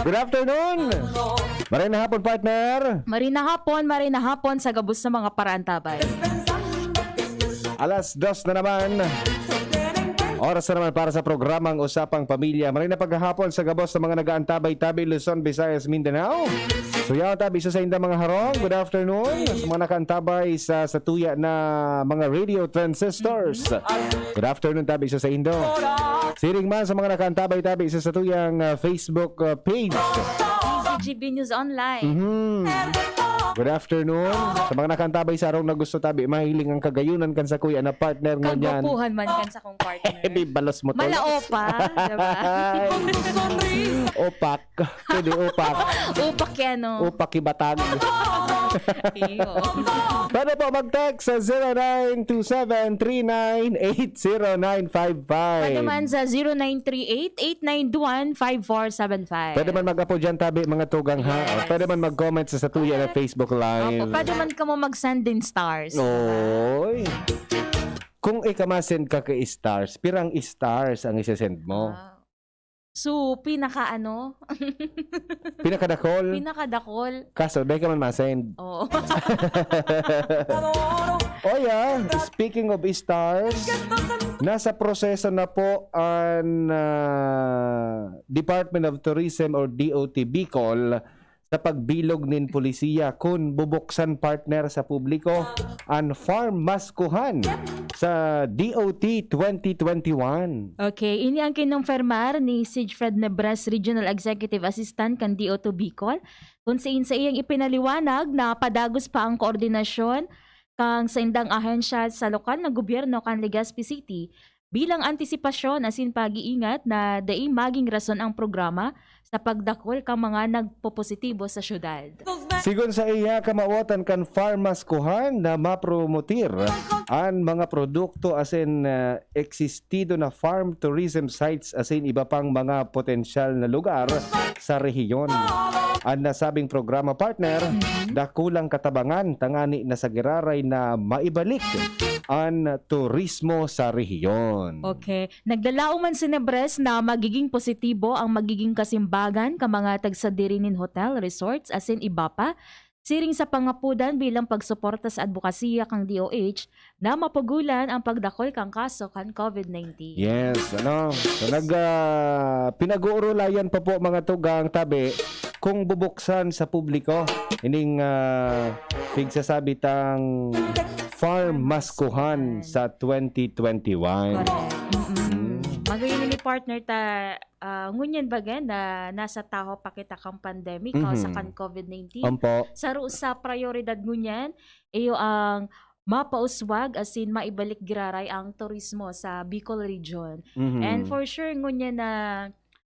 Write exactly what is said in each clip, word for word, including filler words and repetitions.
Good afternoon. Maray na hapon, partner. Maray na hapon, maray na hapon sa gabos na mga paraantabay. Alas dos na naman. Oras na naman para sa programang Usapang Pamilya. Maray na paghahapon sa gabos sa mga nag-aantabay tabi, Luzon, Visayas, Mindanao. So yan, tabi sa sainda mga harong. Good afternoon. Sa mga nakaantabay sa, sa tuya na mga radio transistors. Good afternoon, tabi sa saindo. Siring man sa mga nakaantabay tabi sa, sa tuyang ah, Facebook ah, page. G B News Online. Mhm. Good afternoon. Sa mga nakaantabay sa harong na gusto tabi, mahiling ang kagayunan kan sa kuya na partner Kang ngunyan. Gupuhan man kan sa kong partner. Hindi balos mo to. Malaopa, diba? Ay. Opak. Pwede opak. Upak yan, no? Opak ibatag. Iyo. Pwede po mag-text sa zero nine two seven three nine eight zero nine five five. Pwede man sa zero nine three eight, eight nine one, five four seven five. Pwede man mag-apo dyan, tabi, mga tugang, ha? Yes. Pwede man mag-comment sa Satuya na Facebook Live. Opo, pwede man ka mo mag-send din stars. Oy. Kung ika ma-send ka kay stars, pirang stars ang isi-send mo? Ah. So, pinaka ano? Pinakadakol? Pinakadakol. Kaso, dahil ka man ma-send. Oo. Oh yeah, speaking of stars, nasa proseso na po ang ah, Department of Tourism or D O T Bicol sa pagbilog nin polisiya kun bubuksan, partner, sa publiko an Farm Maskuhan sa D O T twenty twenty-one. Okay, ini ang kinumpirmar ni Sigfred Nebres, Regional Executive Assistant kan D O T Bicol, kung sain sa iyang ipinaliwanag na padagos pa ang koordinasyon kan saindang ahensya sa lokal na gobyerno kan Legazpi City bilang antisipasyon asin pag-iingat na dai maging rason ang programa sa pagdakol kan mga nagpopositibo sa syudad. Sigon sa iya, kamawotan kan Farm Maskuhan na mapromotir an mga produkto asin ah, existido na farm tourism sites asin iba pang mga potensyal na lugar sa rehiyon. An nasabing programa, partner, dakulang katabangan tangani na sa giraray na maibalik an turismo sa rehiyon. Okay. Naglalaom man si Nebres na magiging positibo ang magiging kasimbagan kan mga tagsadiri nin hotel, resorts, asin iba pa, siring sa pangapodan bilang pagsuporta sa adbokasiya kan D O H na mapugulan ang pagdakol kan kaso kan COVID nineteen. Yes, ano? So, nag, ah, pinag-uurulayan pa po, mga tugang, tabi, kung bubuksan sa publiko ining ah, pigsasabi tang Farm Maskuhan sa twenty twenty-one. Correct. Mm-mm. Magayon ni partner ta, ah, ngunyan baga na nasa tahaw pa kita kan pandemic, Mhm. kausa kan COVID nineteen. Ampo. Saro sa prioridad ngunyan, iyo ang mapauswag asin maibalik giraray ang turismo sa Bicol Region. Mhm. And for sure, ngunyan na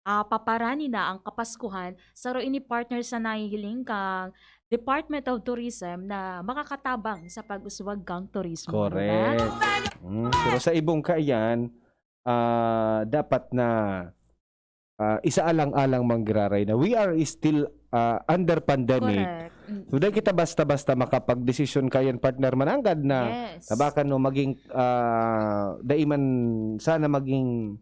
ah, paparani na ang Kapaskuhan, saro ini partner sa nahihiling kan Department of Tourism na makakatabang sa pag-uswag kang turismo. Correct. Mm, pero sa ibong kaiyan, ah, dapat na ah, isaalang-alang manggiraray na we are still ah, under pandemic. Correct. Mm. So, dahil kita basta-basta makapag-desisyon kayan, partner, mananggad na Yes. tabakan no maging ah, dai man sana maging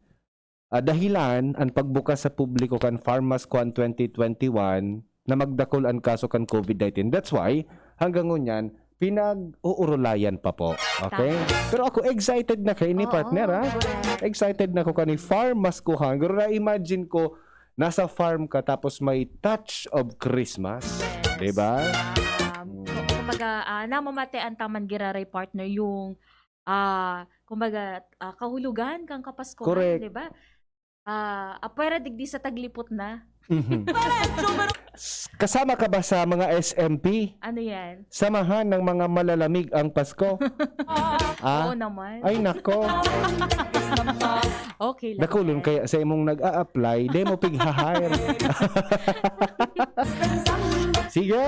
ah, dahilan ang pagbukas sa publiko kan Farm Maskuhan twenty twenty-one na magdakol ang kaso kan COVID nineteen. That's why, hanggang ngunyan, pinag-uurulayan pa po. Okay? Pero ako, excited na kayo ni Oo, partner, ha? correct. Excited na ko kani Farm Maskuhan. Pero na-imagine ko, nasa farm ka tapos may touch of Christmas. Di ba? Um, kumbaga, ah, namamate ang taman giraray partner yung ah, kumbaga, ah, kahulugan kang Kapaskuhan, Correct. Di ba? Ah, apwera digdi sa taglipot na. Mhm. S- Kasama ka ba sa mga S M P? Ano yan? Samahan ng mga malalamig ang Pasko. Ah? Oo naman. Ay, nako. Okay lang. Dakulon yan. Kaya sa imong nag-a-apply, di mo pig-hire. Sige.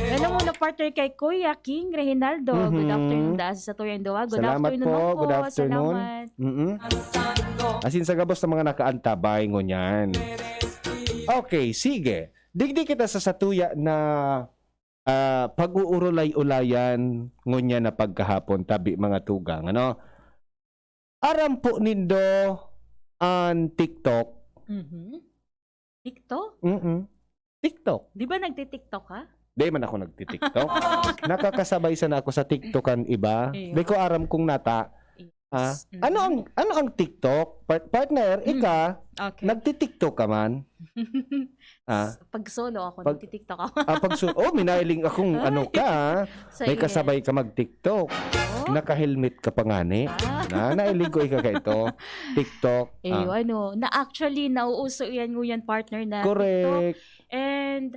Yan ang muna partner kay Kuya King Reginaldo. Good Mhm. afternoon, Daas sa Tuyang Duwa. Good Salamat afternoon, po. Ma'am, po. Good afternoon. Salamat. Mm-mm. Asin sa gabos ng mga nakaantabay ngunyan. Okay, sige. Digdi kita sa satuya na ah, pag-uurulay-ulayan ngunyan na pagkahapon, tabi mga tugang, ano? Aram po nindo an TikTok. Mhm. TikTok? Mm-mm. TikTok. Di ba nagti-TikTok ka? Di man ako nagti-TikTok. Nakakasabay sana ako sa TikTokan iba. Iyo. Di ko aram kung nata. Ah, Mm. Ano ang ano ang TikTok? Par- partner, Mm. ika, Okay. nagti-TikTok ka man? Ah? Pag solo ako, Pag- nagti-TikTok ako. Ah, pag su- oh, minailing akong ano ka, ah. Sa May init. kasabay ka mag-TikTok. Oh. Naka-helmet ka pa ngani. Ah. Na, nailing ko ika ka ito. TikTok. Eh, Ah. ano, na actually, nauuso yan nguyan, partner, na TikTok. Correct. And,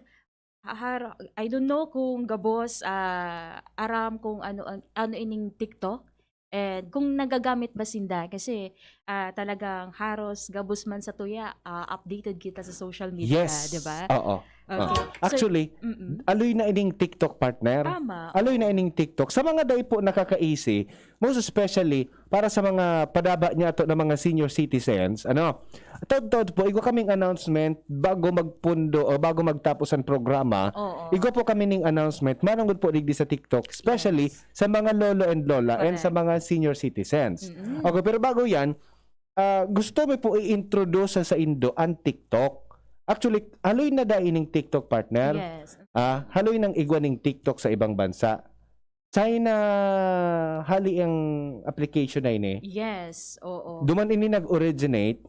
har- I don't know kung gabos, ah, aram kung ano, ang- ano ining TikTok. And kung nagagamit ba sinda, kasi ah, talagang haros gabos man sa tuya, ah, updated kita sa social media, Yes. di ba? Oo. Okay. Oo. So, Actually, mm-mm. aloy na ining TikTok, partner. Tama. Aloy na ining TikTok. Sa mga dai po nakakaisi, most especially para sa mga padaba niya to na mga senior citizens, ano, taod-taod po, igwa kaming announcement bago magpundo o bago magtapos ang programa. Oo. Igwa po kami ning announcement, manungod po digdi sa TikTok, especially Yes. sa mga lolo and lola and sa Correct. mga senior citizens. Mm-mm. Okay, pero bago yan, ah, gusto mi po i-introduce sa indo ang TikTok. Actually, haloy na dai ining TikTok, partner. Yes. Ah, haloy nang igwa ning TikTok sa ibang bansa. China, hali ang application na ini. Yes, oo. Duman ini nag-originate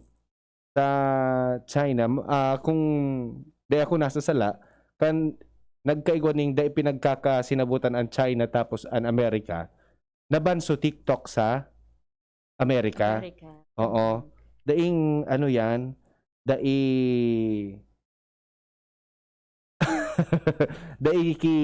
sa China. Ah, kung di ako nasa sala, kan nagkaigwa ning dai pinagkakasinabutan ang China tapos ang Amerika, nabanso TikTok sa Amerika. Amerika. Oo. Daing ano yan, dai dai ki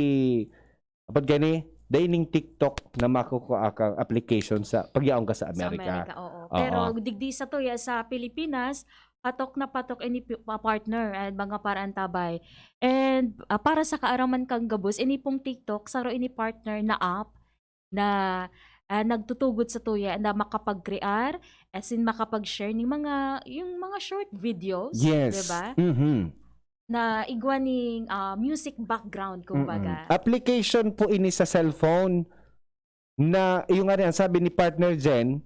apod gani, dai ning TikTok na makukuha kang application sa pagyaon ka sa Sa Amerika. Amerika, oo. Oo. Pero digdi sa tuya sa Pilipinas, patok na patok ini pi- pa- partner and mga paraantabay. And ah, para sa kaaraman kang gabos, ini pong TikTok, saro ini partner na app na ah, nagtutugot sa tuya na makapag-create, as in makapag-share ng mga, yung mga short videos, Yes. di ba? Mhm. Na igwa ning ah, music background, kumbaga. Mm-mm. Application po ini sa cellphone na, yung nga rin, ang sabi ni partner Jen,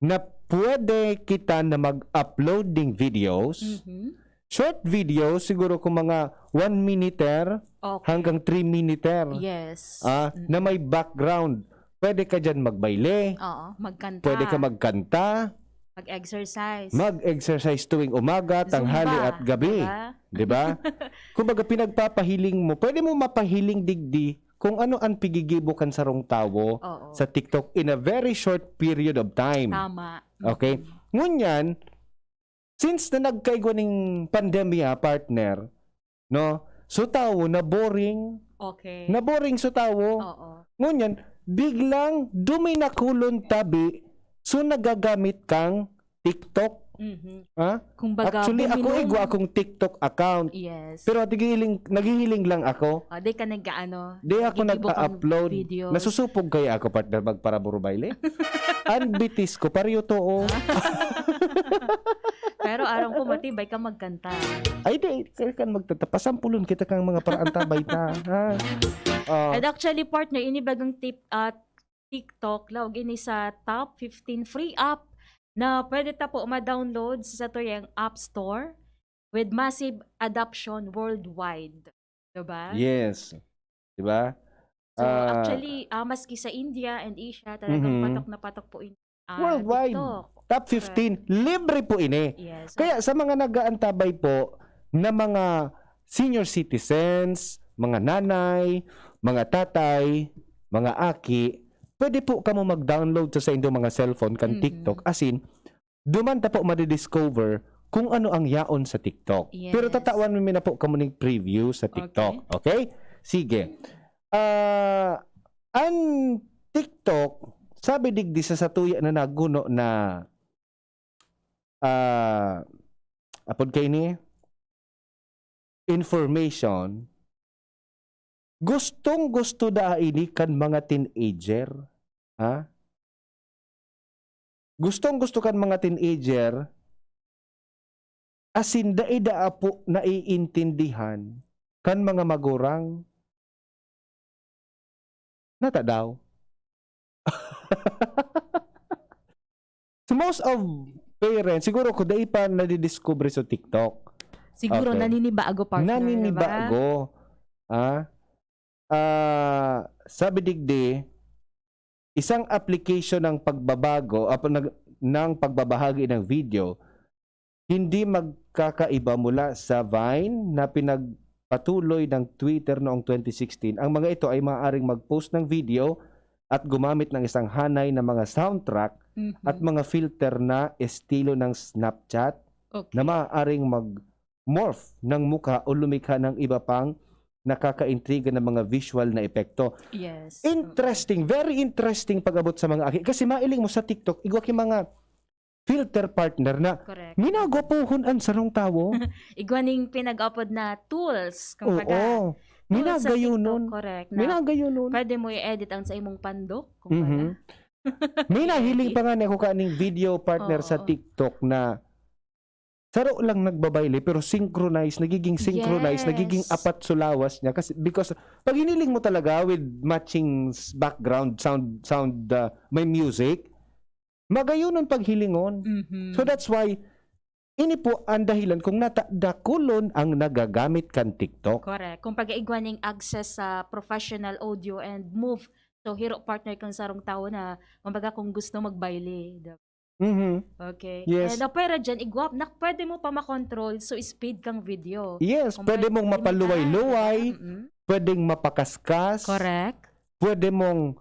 na pwede kita na mag-upload ding videos. Mhm. Short videos, siguro kung mga one minuter Okay. hanggang three minuter. Yes. Ah, Mm. Na may background. Pwede ka dyan magbayle. Oo, magkanta. Pwede ka magkanta. Mag-exercise. Mag-exercise tuwing umaga, Zumba, tanghali at gabi. Diba? Di ba? Kumbaga, pinagpapahiling mo. Pwede mo mapahiling digdi kung ano ang pigigibo kan sarong tawo Oo. sa TikTok in a very short period of time. Tama. Okay? Mm. Ngunyan, since na nagkaigwa ning pandemya, partner, no? So tawo, na-boring. Okay. Na-boring so tawo. Oo. Ngunyan, biglang duminakulon tabi, so nagagamit kang TikTok. Mhm. Ha? Kumbaga, Actually, ako buminom. Igwa akong TikTok account. Yes. Pero naghihiling, naghihiling lang ako. Ah, di ka nag-ano, Di ako naggigibo kang nag-upload. Videos. Nasusupog kaya ako, partner, magparaburubayle? Ang bitis ko, pariyo to, oh. Pero aram ko, matibay ka magkanta. Ay, di, kaya kan magtata. Pasampulon kita kang mga paraantabay ta, ha? Oh. And actually, partner, ini bagang tip at TikTok, laog ini sa top fifteen free app na pwede ta po ma-download sa tuyang App Store with massive adoption worldwide. Diba? Yes. Diba? So, Ah, actually, ah, maski sa India and Asia, talagang Mhm. patok na patok po in ah, Worldwide. TikTok. Top fifteen, libre po ini. Yes. Kaya sa mga nag-aantabay po na mga senior citizens, mga nanay, mga tatay, mga aki, pwede po kamo mag-download sa, sa inyong mga cellphone kan Mhm. TikTok. As in, duman ta po madidiscover kung ano ang yaon sa TikTok. Yes. Pero tatawan mi na po kamo ning preview sa TikTok. Okay? Sige. Ah, ang TikTok, sabi digdi sa satuya na naguno na, ah, apod kay ni information, gustong-gusto daa ini kan mga teenager. Ha? Gustong-gusto kan mga teenager, asin dai daa po naiintindihan kan mga magurang. Nata daw? So most of parents, siguro ko dai pa nadidiscover sa TikTok. Siguro Okay. naninibago, partner, di ba? Naninibago. Ah, ah, sabi digdi, isang application ng pagbabago, ah, nag-, ng pagbabahagi ng video, hindi magkakaiba mula sa Vine na pinagpatuloy ng Twitter noong twenty sixteen. Ang mga ito ay maaaring mag-post ng video at gumamit ng isang hanay na mga soundtrack Mhm. at mga filter na estilo ng Snapchat Okay. na maaaring mag-morph ng mukha o lumikha ng iba pang nakakaintriga na mga visual na epekto. Yes. Interesting, very interesting pag-abot sa mga aki. Kasi mailing mo sa TikTok, igwa ki mga filter, partner, na Correct. minagwapuhon an sarong tawo. Igwa ning pinag-apod na tools, kumbaga. Oo. Tools sa TikTok, Minagayunon. correct. Na Minagayunon. pwede mo i-edit ang sa imong pandok, kumbaga. Mhm. May nahiling pa nga ni ako kaning video, partner, sa Oo. TikTok na saro lang nagbabayle, pero synchronize, nagiging synchronize, Yes. nagiging apat so lawas niya. Kasi, because pag hiniling mo talaga with matching s-, background, sound, sound, ah, may music, magayunon paghilingon. Mhm. So that's why, ini po ang dahilan kung nata-, dakulon ang nagagamit kan TikTok. Correct. Kung pag-igwa ning access sa professional audio and move, so hiro, partner, kang sarong tawo na, kumbaga, kung gusto magbayle. Di-, Mhm. okay. Yes. And apwera dyan, igwa, na pwede mo pa makontrol so speed kang video. Yes, Kung pwede pwede mong limitahan, mapaluway-luway, di ba? Mm-mm. pwedeng mapakaskas, Correct. pwede mong,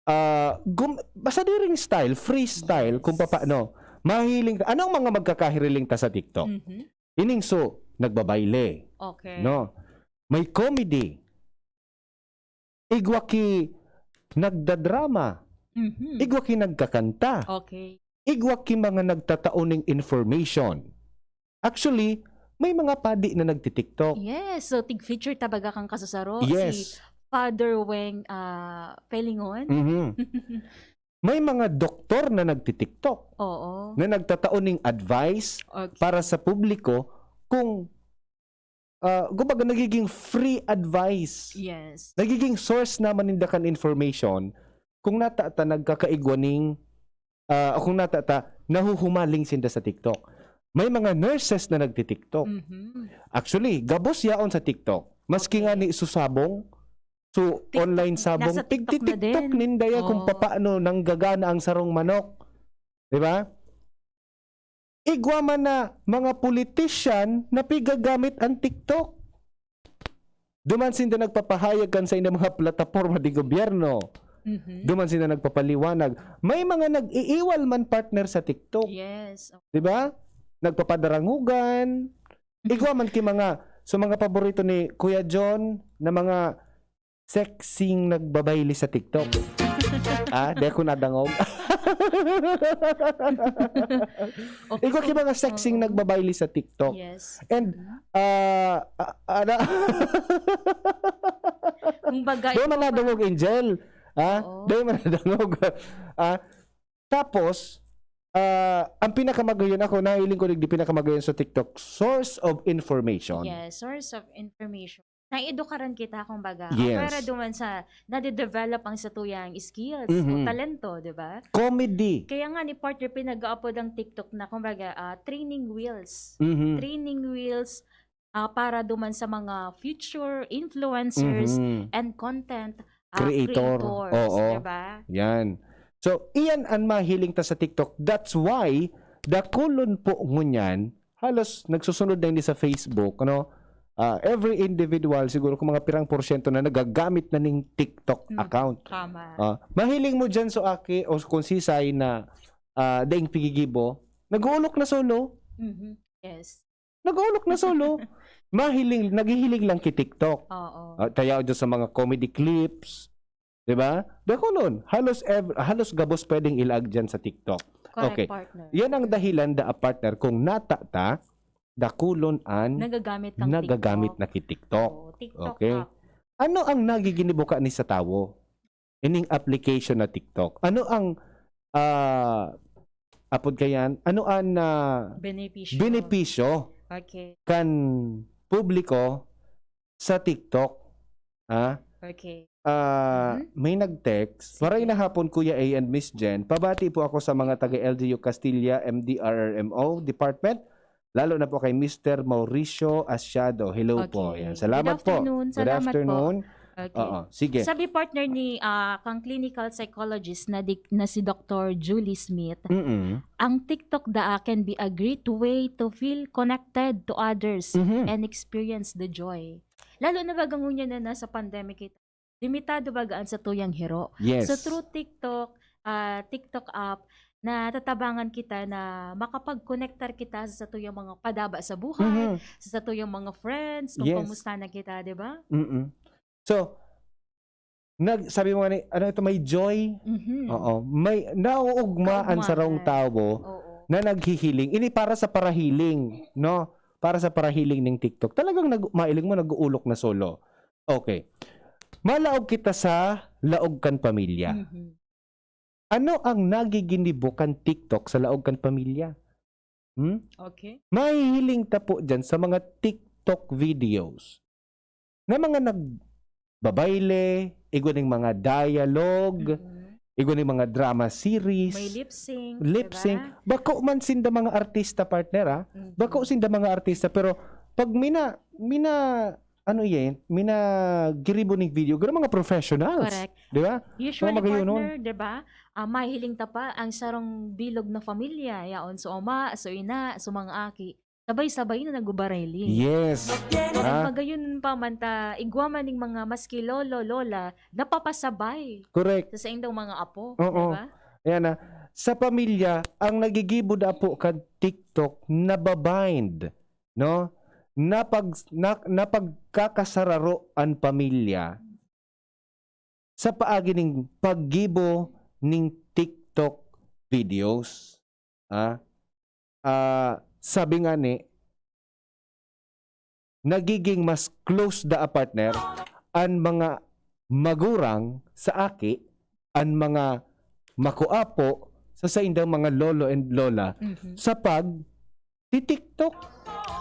ah, gum-, basta diring style, freestyle, Yes. kung papaano. Mahiling, ano ang mga magkakahiriling ta sa TikTok? Mhm. Ining so, nagbabayle, Okay. no? May comedy. Igwa ki nagdadrama. Mhm. Igwa ki nagkakanta. Okay. Igwa ki mga nagtatao ning information. Actually, may mga padi na nagti-TikTok. Yes. So, tig-feature ta baga kang kasusaro, si Yes. Father Weng, ah, Pelingon. Mhm. May mga doktor na nagti-TikTok Oo. na nagtatao ning advice Okay. para sa publiko kung, ah, kumbaga, nagiging free advice. Yes. Nagiging source naman ninda kan information kung nata ta nagkakaigwa ning, ah, o kung nata ta nahuhumaling sinda sa TikTok. May mga nurses na nagti-TikTok. Mhm. Actually, gabos yaon sa TikTok. Maski Okay. nga ni susabong, so TikTok, online sabong, nasa TikTok na tigti-TikTok din. ninda yan kung Oo. papaano nanggagana ang sarong manok. Di ba? Igwa man na mga politician na pigagamit ang TikTok. Duman sinda nagpapahayag kan sa inyong mga plataporma di gobyerno. Mhm. Duman sinda nagpapaliwanag. May mga nag-iiwal man, partner, sa TikTok. Yes. Di ba? Nagpapadarangugan. Igwa man ki mga, so mga paborito ni Kuya John na mga sexing nagbabayle sa TikTok. Ah, di ako nadangog. Okay, Igwa ki so, mga sexing oo. nagbabayle sa TikTok. Yes. And, ah, ah, ano? Kumbaga, Di man ito pa- nadangog, Angel. Ah, Oo. di man nadangog. Ah, tapos, ah, ang pinakamagayon ako, nahiling ko digdi pinakamagayon sa TikTok, source of information. Yes, source of information. Naedukaran kita, kumbaga. Yes. Pero duman sa, nade-develop ang satuyang skills o Mhm. talento, di ba? Comedy. Kaya nga ni partner, pinag-aapod ang TikTok na, kumbaga, ah, training wheels. Mhm. Training wheels ah, para duman sa mga future influencers Mhm. and content ah, Creator. creators, Oo. Diba? Yan. So, iyan ang mahiling ta sa TikTok. That's why, dakulon po ngunyan, halos nagsusunod na ini sa Facebook, ano? Ah, every individual, siguro kung mga pirang porsyento na nagagamit na ning TikTok Mm. account. Tama. Ah, mahiling mo dyan, so aki, o kung sisay na ah, daing pigigibo, nag-uulok na solo. Mhm. Yes. Nag-uulok na solo. Mahiling, naghihiling lang ki TikTok. Oo. Ah, kaya dyan sa mga comedy clips, di ba? Dakulon. Halos, ev- halos gabos pwedeng ilaag dyan sa TikTok. Correct, Okay. Partner. Yan ang dahilan da, partner, kung nata ta, dakulon an Nagagamit kang nagagamit TikTok. na ki TikTok. Oo, TikTok Okay. app. Ano ang nagiginibo ka ni sa tawo? Ining application na TikTok. Ano ang, ah, apod kayan? Ano ang ah, Benepisyo. benepisyo Okay. kan publiko sa TikTok? Ha? Okay. Ah, Mhm. may nag-text, Sige. "Maray na hapon, Kuya A and Miss Jen. Pabati po ako sa mga taga L G U Castilla M D R R M O department, lalo na po kay Mister Mauricio Asiado." Hello po. Okay. Yan. Salamat Good po. afternoon. Good Salamat po. afternoon. Okay. Oo, sige. Sabi, partner, ni, ah, kang clinical psychologist na dik-, na si Doctor Julie Smith, Mm-mm. ang TikTok daa can be a great way to feel connected to others Mhm. and experience the joy. Lalo na baga ngunyan na nasa pandemic kita, limitado baga an satuyang hiro. Yes. So, through TikTok, ah, TikTok app, natatabangan kita na makapagkonektar kita sa satuyang mga padaba sa buhay, Mhm. sa satuyang mga friends, kung Yes. kamusta na kita, di ba? Mm-mm. So, nag-, sabi mo nga ni, ano ito, may joy? Mhm. Oo. May, nauugma ang Kaugmahan. sarong tawo Oo. na naghihiling. Ini para sa parahiling, no? Para sa parahiling ning TikTok. Talagang nag-, mailing mo, nag-uulok na solo. Okay. Malaog kita sa laog kan pamilya. Mhm. Ano ang nagiginibo kan TikTok sa laog kan pamilya? Hmm? Okay. Mahihiling ta po dyan sa mga TikTok videos na mga nagbabayle, igwa ning mga dialogue, Mm-mm. igwa ning mga drama series, May lip sync, lip sync. di ba? Bako man sinda mga artista, partner, ah. Mm-hmm. Bako sinda mga artista, pero pag mina-, mina-, ano yan, minagiribo ning video, garo mga professionals. Correct. Di ba? Usually, Mga magayunon. partner, di ba? Ah, mahihiling ta pa ang sarong bilog na pamilya, yaon so ama, so ina, so mga aki. Sabay-sabay na nagbabareli. Yes. At Ah. magayon pa man ta, igwa man ning mga maski lolo, lola, napapasabay Correct. sa saindang mga apo, Oo. di ba? Ayan na. Sa pamilya, ang nagigibo na po kan TikTok, nababind, no? Napag-, na-, napagkakasararo an pamilya sa paagi ning paggibo ning TikTok videos. Ah, ah, sabi nga ni, nagiging mas close da a partner an mga magurang sa aki, an mga makuapo sa saindang mga lolo and lola Mhm. sa pag-ti-TikTok.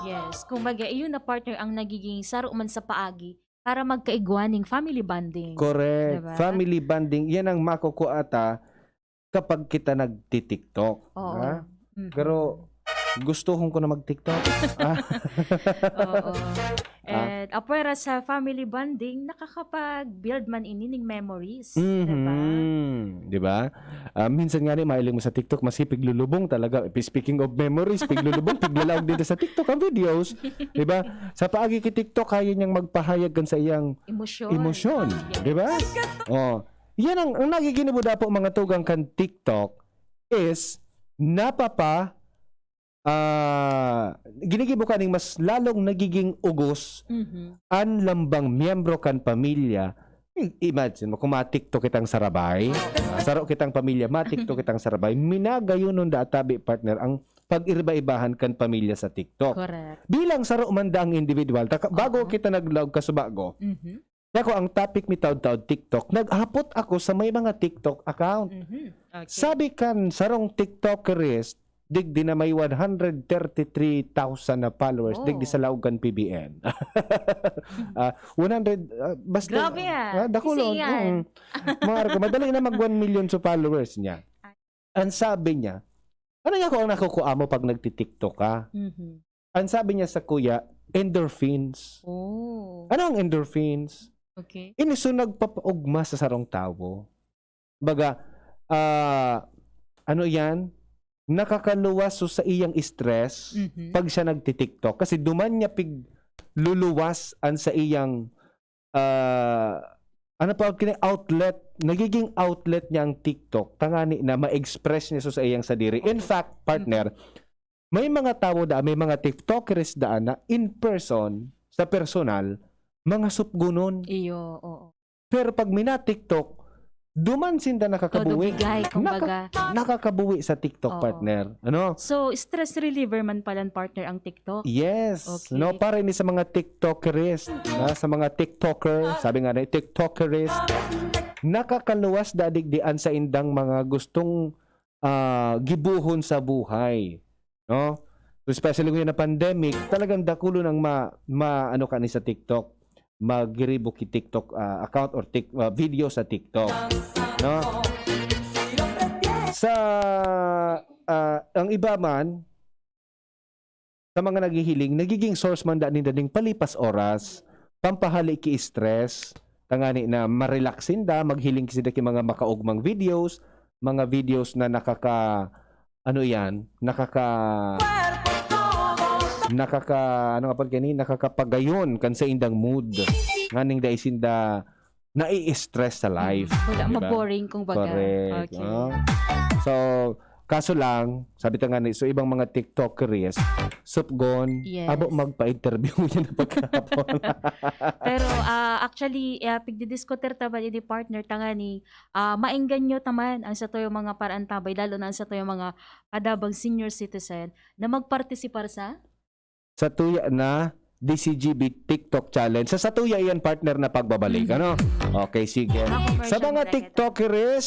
Yes. Kumbaga, iyon na, partner, ang nagiging saro man sa paagi para magkaigwa ning family bonding. Correct. Diba? Family bonding, yan ang makukuha ta kapag kita nagti-TikTok, Oo. ha? Mhm. Pero gustohon ko na mag-TikTok. Ah. Oo. Ah. And apwera sa family bonding, nakakapag-build man ini ning memories, Mhm. diba? Diba? Ah, minsan nga ni, mahiling mo sa TikTok, mas piglulubong talaga. Speaking of memories, piglulubong, piglalaog dito sa TikTok ang videos. Diba? Sa paagi ki TikTok, kaya niyang magpahayag kan sa iyang Emosyon. emosyon. Yes. Diba? Oh. Yan ang, ang nagiginibo dapo, mga tugang, kan TikTok is napapa-, ah, ginigibo kaning mas lalong nagiging ugos Mhm. an lambang miyembro kan pamilya. I-, imagine mo, kung ma-TikTok kitang sarabay, ah, saro kitang pamilya, ma-TikTok kitang sarabay, minagayunon da tabi, partner, ang pag-iba-ibahan kan pamilya sa TikTok. Correct. Bilang saro man daang individual, taka-, bago Oo. kita naglaog kasubago, Mhm. Kaya ko, ang topic mi taod-taod TikTok, naghapot ako sa may mga TikTok account. Mhm. Okay. Sabi kan sarong TikTokerist, digdi na may one hundred thirty-three thousand na followers, Oh. digdi sa laog kan P B N. Ah, one hundred, ah, basta, Grabe, ah. ah, dakulon. Sisiyan. Mm. Mga arko, madali na mag one million sa followers niya. Ang sabi niya, "Ano nga ko ang nakukua mo pag nagti-TikTok ka?" Mhm. Ang sabi niya sa kuya, "Endorphins." Oh. Ano ang endorphins? Okay. Ini so nagpapaugma sa sarong tawo. Baga, ah, ano yan? Nakakaluwas so sa iyang stress Mhm. pag siya nagti-TikTok. Kasi duman niya pigluluwas an sa iyang, ah, ano pa, kini-, outlet. Nagiging outlet niya ang TikTok. Tangani na ma-express niya so sa iyang sadiri. In fact, partner, Mhm. may mga tawo daan, may mga TikTokerist daan na in person, sa personal, mga supgonon. Iyo, oo. Pero pag mina-TikTok, duman sinda nakakabuhi. Todo bigay, Naka-, kumbaga. nakakabuhi sa TikTok, Oo. partner. Ano? So, stress reliever man palan, partner, ang TikTok? Yes. Okay. No, para ini sa mga TikTokerist, na, sa mga TikToker, sabi nga na, TikTokerist, nakakaluwas dadigdian sa indang mga gustong ah, gibohon sa buhay, no? So, especially ngayon na pandemic, talagang dakulon ang ma-, ma-, ano ka ni sa TikTok. magiribo ki TikTok, ah, account or Tik-, ah, video sa TikTok, no? Sa, ah, ang iba man, sa mga naghihiling, nagiging source man da ninda ning palipas oras, pampahali ki stress, tangani na ma-relax sinda, maghiling sinda ki mga makaogmang videos, mga videos na nakaka-, ano yan, nakaka-, nakaka-, ano nga pala gani, nakakapagayon kan saindang mood. Nganing dai sinda nai-stress sa life, Wala, di ba? maboring, kumbaga. Correct, Okay. ah. So, kaso lang, sabi ta nga ni, so ibang mga TikTokeries, supgon, Yes. abo magpa-interview yan na pagkahapon. Pero, ah, actually, ah, pigdidiskutir ta ba ni partner, tangani, ah, maengganyo ta man ang satuyang mga paraantabay, lalo na ang satuyang mga kadabang senior citizen na magpartisipar sa? Sa tuya na D C G B TikTok Challenge. Sa, sa tuya iyan, partner, na pagbabalik, Mm. ano? Okay, sige. Mga commercial Sa mga break. TikTokeries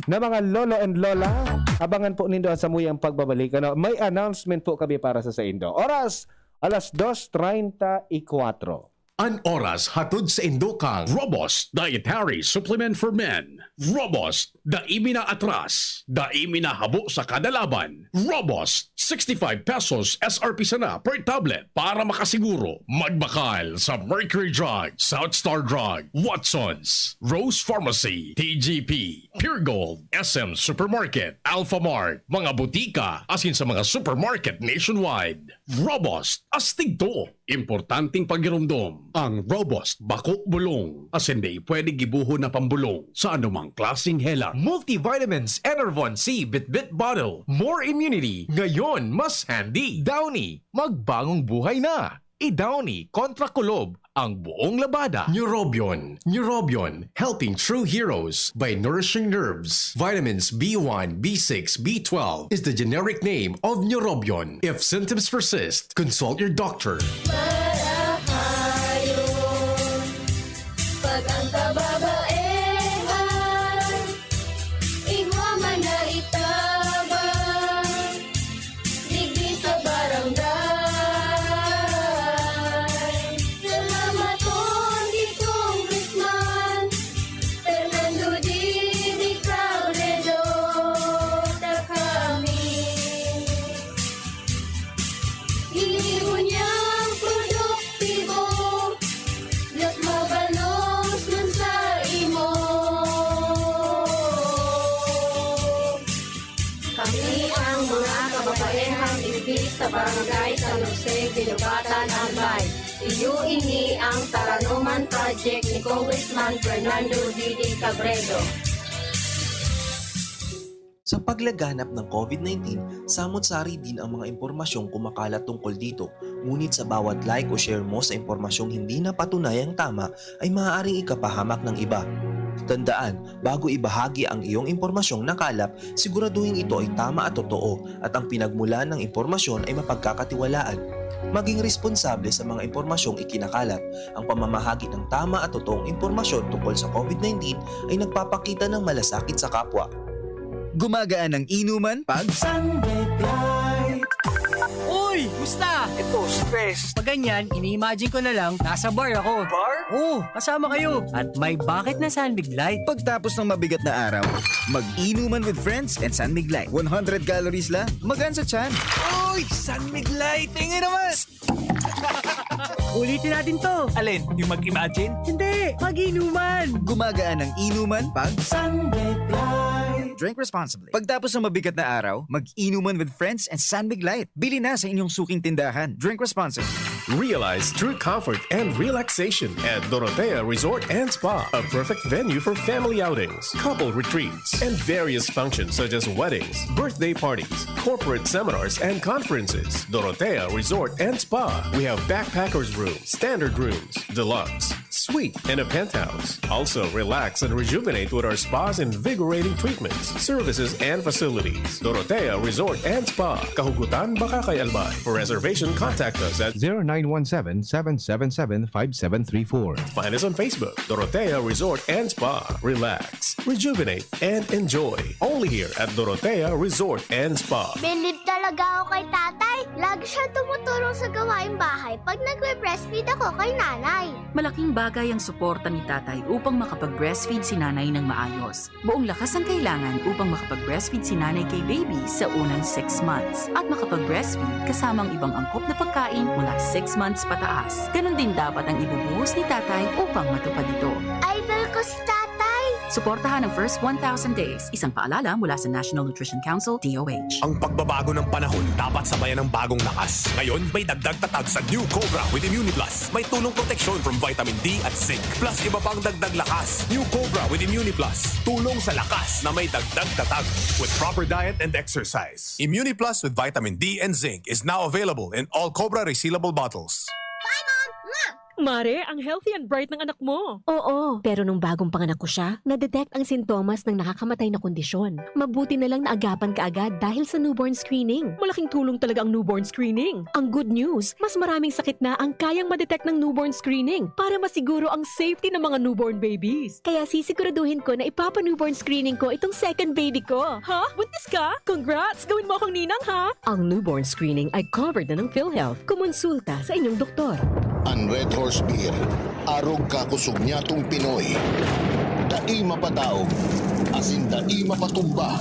na mga lolo and lola, abangan po nindo ang samuyang pagbabalik, ano? May announcement po kami para sa saindo. Oras, alas dos treinta y cuatro. An oras hatod saindo kan Robust Dietary Supplement for Men. Robust, dai mi na atras, dai mi na habo sa kada laban. Robust, sixty-five pesos S R P sana per tablet. Para makasiguro, magbakal sa Mercury Drug, South Star Drug, Watsons, Rose Pharmacy, T G P, Pure Gold, S M Supermarket, Alpha Mart, mga butika, asin sa mga supermarket nationwide. Robust, astig to. Importanteng pagiromdom, ang Robust bako bulong, asin dai pwede gibohon na pambolong sa anumang klaseng helang. Multivitamins, Enervon C, Bitbit Bottle, more immunity, ngayon mas handy. Downy, magbagong buhay na. I-Downy kontra kulob ang buong labada. Neurobion, Neurobion, helping true heroes by nourishing nerves. Vitamins B one, B six, B twelve is the generic name of Neurobion. If symptoms persist, consult your doctor. Marahayon, pag ang kababaehan, igwa man na itabang, digdi sa barangay. Salamaton ki Congressman Fernando Didi Cabredo, ta kami ini ngunyan produktibo, mas mabalos man sa imo. Kami ang mga kababaehang igdi sa Barangay San Jose, Guinobatan, Albay. Iyo ini ang Taranoman Project ni Congressman Fernando Didi Cabredo. Sa paglaganap ng COVID nineteen, samot-sari din ang mga impormasyong kumakalat tungkol dito. Ngunit sa bawat like o share mo sa impormasyong hindi na patunayang tama, ay maaaring ikapahamak ng iba. Tandaan, bago ibahagi ang iyong impormasyong nakalap, siguraduhin ito ay tama at totoo at ang pinagmulan ng impormasyon ay mapagkakatiwalaan. Maging responsable sa mga impormasyong ikinakalat. Ang pamamahagi ng tama at totoong impormasyon tungkol sa COVID nineteen ay nagpapakita ng malasakit sa kapwa. Gumagaan ang inuman pag Sunday Bright. Uy! Musta? Ito, stress. Pag ganyan, ini-imagine ko na lang, nasa bar ako. Bar? Oo, kasama kayo. At may bakit na San Mig Light. Pagtapos ng mabigat na araw, mag-inuman with friends and San Mig Light. One hundred calories lang. Magaan sa tiyan. Uy! San Mig Light! Tingin naman! Ulitin natin to. Alin? Yung mag-imagine? Hindi! Mag-inuman! Gumagaan ang inuman pag Sunday Bright. Drink responsibly. Pagtapos ng mabigat na araw, mag-inuman with friends and San Mig Light. Bili na sa inyong suking tindahan. Drink responsibly. Realize true comfort and relaxation at Dorotea Resort and Spa, a perfect venue for family outings, couple retreats, and various functions such as weddings, birthday parties, corporate seminars, and conferences. Dorotea Resort and Spa. We have backpackers room, standard rooms, deluxe, week in a penthouse. Also, relax and rejuvenate with our spa's invigorating treatments, services, and facilities. Dorotea Resort and Spa, Kahugutan, Bacacay, Albay. For reservation, contact us at zero nine one seven, seven seven seven, five seven three four. Find us on Facebook, Dorotea Resort and Spa. Relax, rejuvenate, and enjoy. Only here at Dorotea Resort and Spa. Bilib talaga ako kay tatay. Lagi siya tumutulong sa gawaing bahay pag nagbe-breastfeed ako kay nanay. Malaking bagay ang suporta ni tatay upang makapag-breastfeed si nanay ng maayos. Buong lakas ang kailangan upang makapag-breastfeed si nanay kay baby sa unang six months at makapag-breastfeed kasama ang ibang angkop na pagkain mula six months pataas. Ganun din dapat ang ibubuhos ni tatay upang matupad ito. Idol ko si tatay! Suportahan ang first one thousand days. Isang paalala mula sa National Nutrition Council, D O H. Ang pagbabago ng panahon dapat sabayan ng bagong lakas. Ngayon, may dagdag tatag sa New Cobra with Immuniplus. May tulong proteksyon from vitamin D at zinc. Plus iba pang dagdag lakas. New Cobra with Immuniplus. Tulong sa lakas na may dagdag tatag. With proper diet and exercise. Immuniplus with vitamin D and zinc is now available in all Cobra resealable bottles. Mare, ang healthy and bright ng anak mo. Oo, pero nung bagong panganak ko siya, na-detect ang sintomas ng nakakamatay na kondisyon. Mabuti na lang naagapan kaagad dahil sa newborn screening. Malaking tulong talaga ang newborn screening. Ang good news, mas maraming sakit na ang kayang ma-detect ng newborn screening para masiguro ang safety ng mga newborn babies. Kaya sisiguraduhin ko na ipapa-newborn screening ko itong second baby ko. Ha? Buntis ka? Congrats! Gawin mo akong ninang, ha? Ang newborn screening ay covered na ng PhilHealth. Kumonsulta sa inyong doktor. An Red Horse Beer, arog kakosog nyatong Pinoy. Dai mapadaog, asin dai mapatumba.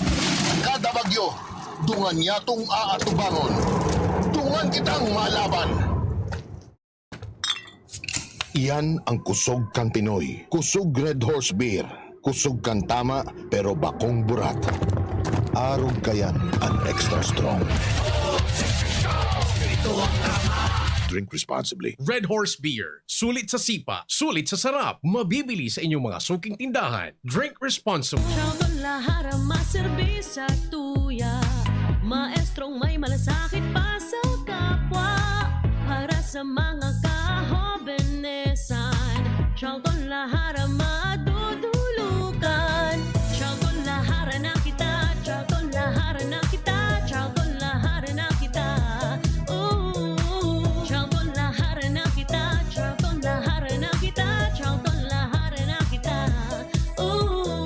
Kada bagyo, dungan nyatong aatubangon. Dungan kitang malaban! Iyan ang kusog kan Pinoy. Kusog Red Horse Beer. Kusog kan tama, pero bakong burat. Arog kayan an extra strong. Drink responsibly. Red Horse Beer. Sulit sa sipa, sulit sa sarap. Mabibili sa inyong mga suking tindahan. Drink responsibly. Choco Lahara maserbi sa tuya. Maestrong may malasakit pa sa kapwa. Para sa mga kahobenesan, Choco Lahara madudulukan. Choco Lahara na kita, Choco Lahara na kita, Choco Lahara na kita. Ooh. Choco Lahara na kita, Choco Lahara na kita, Choco Lahara na kita. Ooh.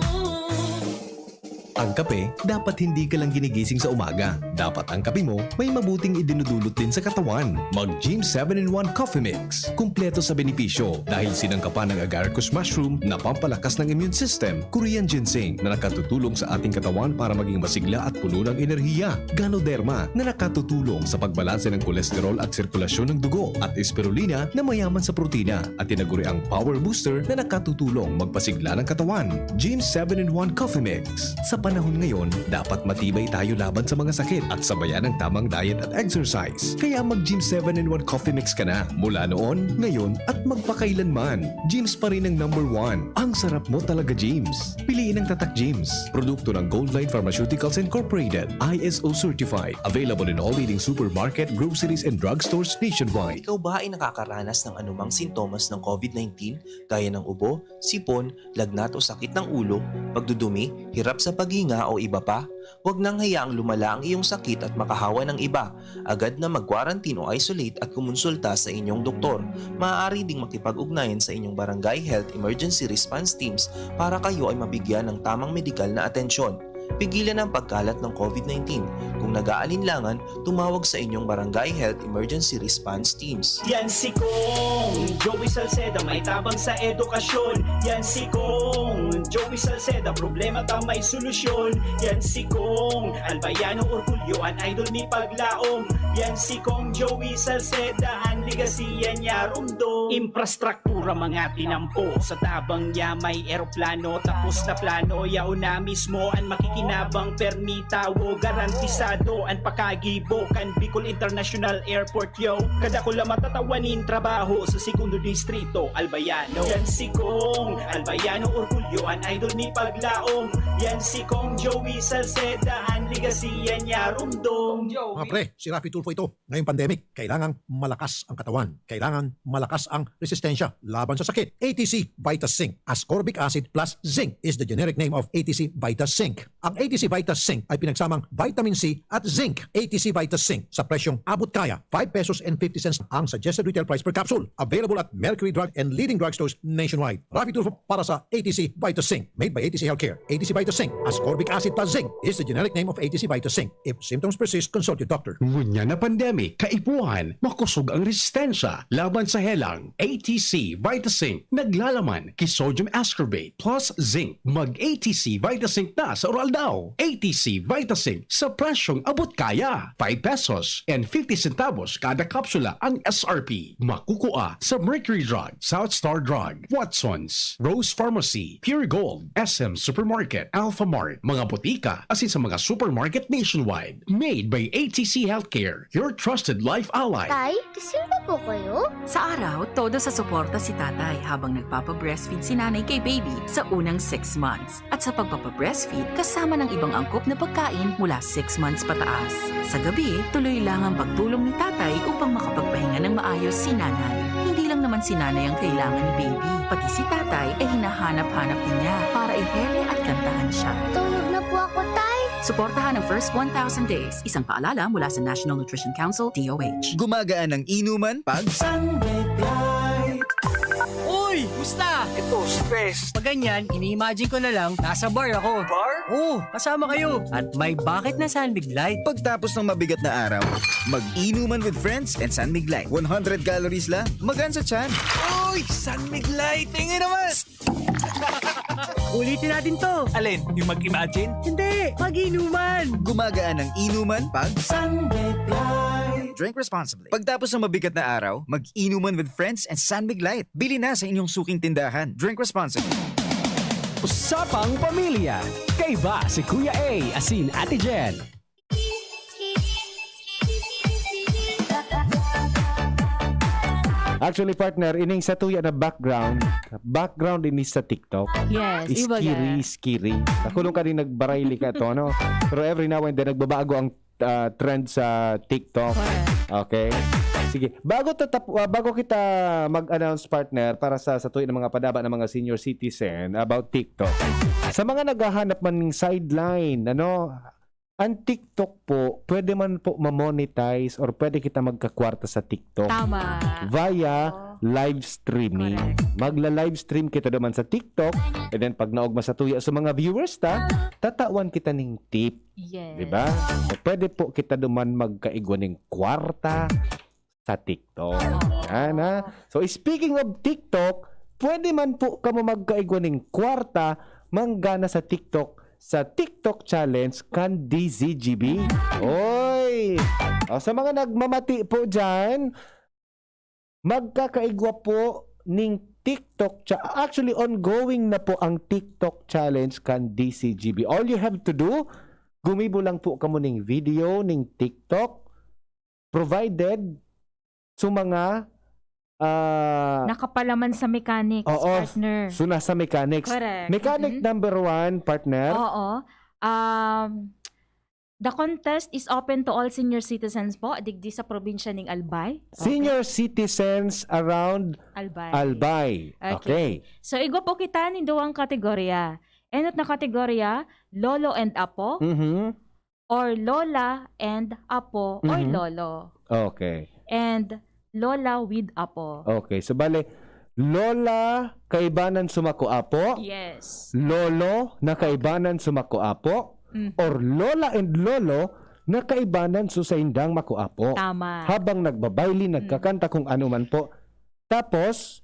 Ang kape, dapat hindi ka lang ginigising sa umaga. Dapat ang kape mo may mabuting idinudulot din sa katawan. Mag Gym seven in one Coffee Mix. Kumpleto sa benepisyo dahil sinangkapan ng agaricus mushroom na pampalakas ng immune system, Korean ginseng na nakatutulong sa ating katawan para maging masigla at puno ng enerhiya, Ganoderma na nakatutulong sa pagbalanse ng kolesterol at sirkulasyon ng dugo, at Spirulina na mayaman sa protina at tinaguriang power booster na nakatutulong magpasigla ng katawan. Gym seven in one Coffee Mix. Sa panahon ngayon, dapat matibay tayo laban sa mga sakit at sabayan ng tamang diet at exercise. Kaya mag Gym seven in one Coffee Mix ka na mula noon, ngayon, at magpakailanman. Gym's pa rin ang number one. Ang sarap mo talaga, Gym's. Piliin ang Tatak Gym's. Produkto ng Goldline Pharmaceuticals Incorporated. I S O certified. Available in all leading supermarket, groceries, and drugstores nationwide. Ikaw ba ay nakakaranas ng anumang sintomas ng COVID nineteen, gaya ng ubo, sipon, lagnat o sakit ng ulo, pagdudumi, hirap sa paghinga o iba pa? Huwag nang hayaang lumala ang iyong sakit at makahawa ng iba. Agad na mag-quarantine o isolate at kumonsulta sa inyong doktor. Maaari ding makipag-ugnayan sa inyong barangay health emergency response teams para kayo ay mabigyan ng tamang medikal na atensyon. Pigilan ang pagkalat ng COVID nineteen. Kung nag-aalinlangan, tumawag sa inyong barangay health emergency response teams. Yan si Kong Joey Salceda, may tabang sa edukasyon. Yan si Kong Joey Salceda, problema ta may solusyon. Yan si Kong Albayano Orgulyo, an idol ni Paglaom. Yan si Kong Joey Salceda, an ligasiya niya rumdom. Infrastruktura, mga tinampo. Sa tabang niya may eroplano, tapos na plano, yaon na mismo an makikita Nabang permi tawo, garantisado an pakagibo kan Bicol International Airport, yo. Kadakula matatawa nin trabaho sa segundo distrito, Albayano. Yan si Kong Albayano, orgulyo an idol ni paglaom. Yan si Kong Joey Salceda, an legacy yan niya rumdom. Mga pre, si Raffy Tulfo ito. Ngayong pandemic, kailangang malakas ang katawan. Kailangan malakas ang resistensya laban sa sakit. A T C Vitas Zinc. Ascorbic acid plus zinc is the generic name of A T C Vitas Zinc. Ang A T C Vitas Zinc ay pinagsamang vitamin C at zinc. A T C Vitas Zinc sa presyong abot kaya, five pesos and fifty cents ang suggested retail price per capsule. Available at Mercury Drug and leading drugstores nationwide. Raffy Tulfo para sa A T C Vitas Zinc. Made by A T C Healthcare. A T C Vitas Zinc. Ascorbic acid plus zinc is the generic name of A T C Vitas Zinc. If symptoms persist, consult your doctor. Ngunyan na pandemic, kaipuhan, makosog ang resistensya laban sa helang. A T C Vitazinc naglalaman ki sodium ascorbate plus zinc. Mag A T C Vitazinc na sa oral daw. A T C Vitazinc sa presyong abot kaya. Five pesos and fifty centavos kada kapsula ang S R P. Makukua sa Mercury Drug, South Star Drug, Watson's, Rose Pharmacy, Pure Gold, S M Supermarket, Alpha Mart, mga botika, asin sa mga supermarket nationwide. Made by A T C Healthcare, your trusted life ally. Tay, kasimba po kayo? Sa araw, todo sa suporta si tatay habang nagpapa-breastfeed si nanay kay baby sa unang six months. At sa pagpapa-breastfeed, kasama ng ibang angkop na pagkain mula six months pataas. Sa gabi, tuloy lang ang pagtulong ni tatay upang makapagpahinga ng maayos si nanay. Hindi lang naman si nanay ang kailangan ni baby, pati si tatay ay hinahanap-hanap din niya para ihele at kantahan siya. Tulog na po ako, Tay. Suportahan ang first one thousand days. Isang paalala mula sa National Nutrition Council, D O H. Gumagaan ang inuman pag Sunlight. Uy! Musta? Ito, si Pes. Pag ganyan, ini-imagine ko na lang, nasa bar ako. Bar? Oo, kasama kayo. At may bakit na San Mig Light. Pagtapos ng mabigat na araw, mag-inuman with friends and San Mig Light. One hundred calories lang, magaan sa tiyan. Uy! San Mig Light! Tingin naman! Ulitin natin to. Alin? Yung mag-imagine? Hindi, mag-inuman. Gumagaan ang inuman pag San Mig Light. Drink responsibly. Pagtapos ng mabigat na araw, mag-inuman with friends and San Mig Light. Bili na sa inyong suking tindahan. Drink responsibly. Usapang Pamilya. Kaiba si Kuya A asin Ate Jen. Actually, partner, ining satuya na background, background ini sa TikTok. Yes, Is iba scary, ka. Scary. Ako nung kaning nagbaray ka to, no? Pero every now and then, nagbabago ang ah, trend sa TikTok. Correct. Okay? Sige. Bago tatap ah, bago kita mag-announce, partner, para sa satuya ng mga padaba ng mga senior citizen about TikTok. Sa mga naghahanap man ng sideline, ano, ang TikTok po, pwede man po ma-monetize or pwede kita magkakwarta sa TikTok. Tama. Via Oo. Live streaming. Correct. Magla-live stream kita duman sa TikTok, and then pag naogma satuya sa mga viewers ta, tatawan kita ning tip, Yes. di ba? So, pwede po kita duman magkaigwa ning kwarta sa TikTok. Yan, ha? So, speaking of TikTok, pwede man po kamo magkaigwa ning kwarta manggana sa TikTok, sa TikTok Challenge kan D Z G B. Oy! O, sa mga nagmamati po dyan, magkakaigwa po ning TikTok cha-, actually, ongoing na po ang TikTok Challenge kan D C G B. All you have to do, gumibo lang po kamo ning video, ning TikTok, provided sa mga, ah, Nakapalaman sa mechanics, Oo. partner. So, nasa mechanics. Correct. Mechanic Mm-mm. number one, partner. Oo. Um, the contest is open to all senior citizens po, digdi sa probinsya ning Albay. Okay. Senior citizens around Albay. Albay. Okay. Okay. So, igwa po kita nin duwang kategorya. Enot na kategorya, Lolo and Apo, Mhm. or Lola and Apo, or Mhm. Lolo. Okay. And Lola with Apo. Okay. So, bale, Lola kaibanan sumako apo, Yes. Lolo na kaibanan sumako apo, Mhm. or Lola and Lolo na kaibanan sa saindang mako apo. Tama. Habang nagbabayli, Mm. nagkakanta, kung ano man po. Tapos,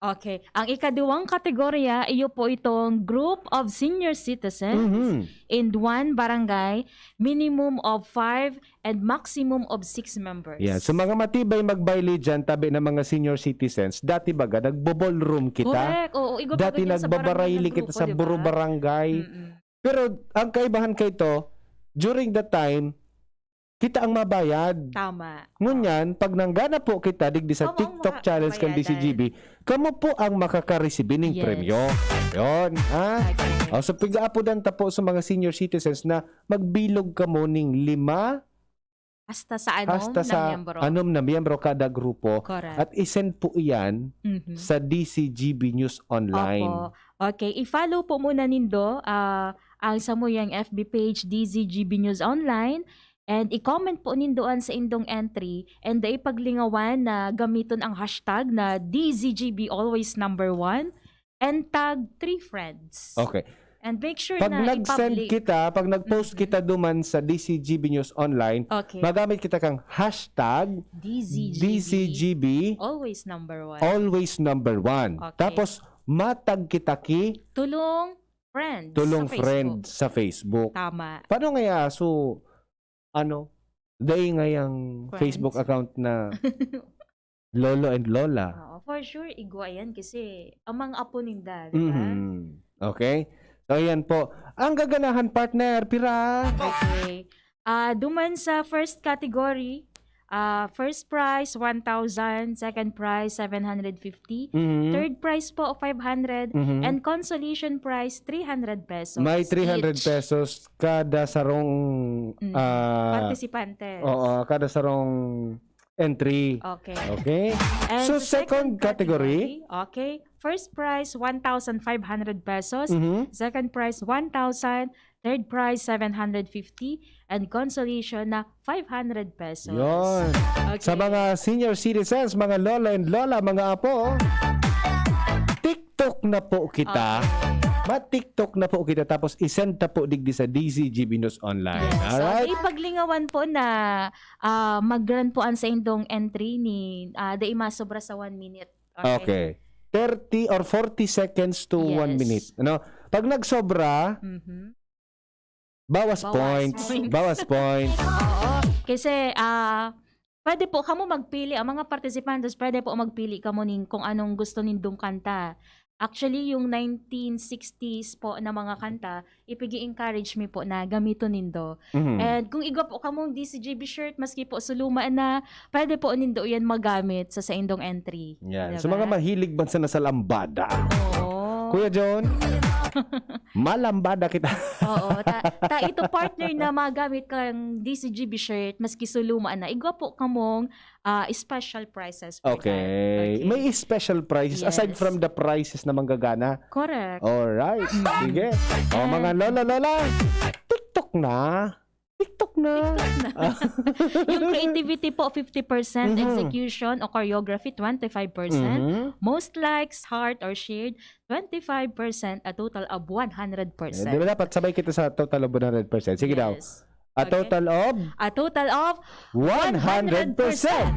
Okay. Ang ikaduwang kategorya, iyo po itong group of senior citizens mhm. in one barangay, minimum of five and maximum of six members. Yeah. So, mga matibay magbayli dyan, tabi ng mga senior citizens, dati baga, nagbo-ballroom kita. Correct. Oo, igwa Dati baga dyan sa barangay nagbabarayli ng kita grupo, sa di ba? buro barangay. Mm-mm. Pero ang kaibahan kay to, during that time, kita ang mabayad. Tama. Ngunyan, pag nanggana po kita digdi sa Kamo ang TikTok maka-, challenge kan mabayadan. D C G B, kamo po ang makakaresibi ning Yes. premyo. Yun, ha? Okay. O, so, pig-aapodan ta po sa mga senior citizens na magbilog kamo ning lima Hasta sa anom hasta na sa miyembro. anom na miyembro kada grupo. Correct. At i-send po iyan Mhm. sa D C G B News Online. Opo. Okay, i-follow po muna nindo, ah, ang samuyang F B page, D Z G B News Online, and i-comment po nindo an saindong entry, and dai paglingawan na gamiton ang hashtag na D Z G B always number one, and tag three friends. Okay. And make sure Pag na nag-send i-public. kita, pag nag-post Mhm. kita duman sa D Z G B News Online, Okay. magamit kita kang hashtag D Z G B, D Z G B always number one. always number one. Okay. Tapos, matag kita ki Tulong friends Tulong sa friend Facebook. sa Facebook. Tama. Paano ngaya? So, ano, dai ngayang Friends. Facebook account na Lolo and Lola. Oo, for sure, igwa yan kasi ang mga apo ninda, di ba? Mhm. Okay. So, ayan po. Ang gaganahan, partner, pira? Okay. Ah, duman sa first category, ah, first prize, one thousand, second prize, seven hundred fifty, Mhm. third prize po, five hundred, Mhm. and consolation prize, three hundred pesos May three hundred each. pesos kada sarong, Mm. ah, Partisipante. Oo, kada sarong entry. Okay. Okay? And So, sa second second category? category, okay. First prize, one thousand five hundred pesos. Mhm. Second prize, one thousand. Third prize, seven hundred fifty. And consolation na five hundred pesos. Yun. Okay. Sa mga senior citizens, mga lolo and lola, mga apo, TikTok na po kita. Okay. Ma-TikTok na po kita, tapos i-send ta po digdi sa D Z G B News Online. Yes. So, Alright? dai paglingawan po na, ah, mag-run po ang saindong entry ni, ah, dai masobra sa one minute. Okay. Okay. Thirty or forty seconds to one Yes. minute. Ano? Pag nagsobra, Mhm. bawas Bawas points. points. Bawas points. Oo. Kasi, ah, pwede po kamo magpili, ang mga participantes, pwede po magpili kamo ning kung anong gusto nindong kanta. Actually, yung nineteen sixties po na mga kanta, ipig-i-encourage mi po na gamiton nindo. Mhm. And kung igwa po kamong D Z G B shirt, maski po suluma na, pwede po nindo yan magamit sa saindong entry. Yan. Diba? So, mga mahilig man sa nasalambada. Oo. Kuya John, malambada kita. Oo. Ta, ta ito partner na magamit kang D Z G B shirt, maski suluma na. Igwa po kamong, ah, special prizes for Okay. that. Okay. May special prizes aside Yes. from the prizes na manggagana. Correct. Alright. Sige. O, Okay. mga lola, lola, TikTok na. TikTok na. TikTok na. Yung creativity po, fifty percent, Mhm. execution o choreography, twenty-five percent, Mhm. most likes, heart, or shared, twenty-five percent, a total of one hundred percent. Eh, di ba dapat sabay kita sa total of one hundred percent? Sige daw. Yes. A Okay. total of A total of one hundred percent.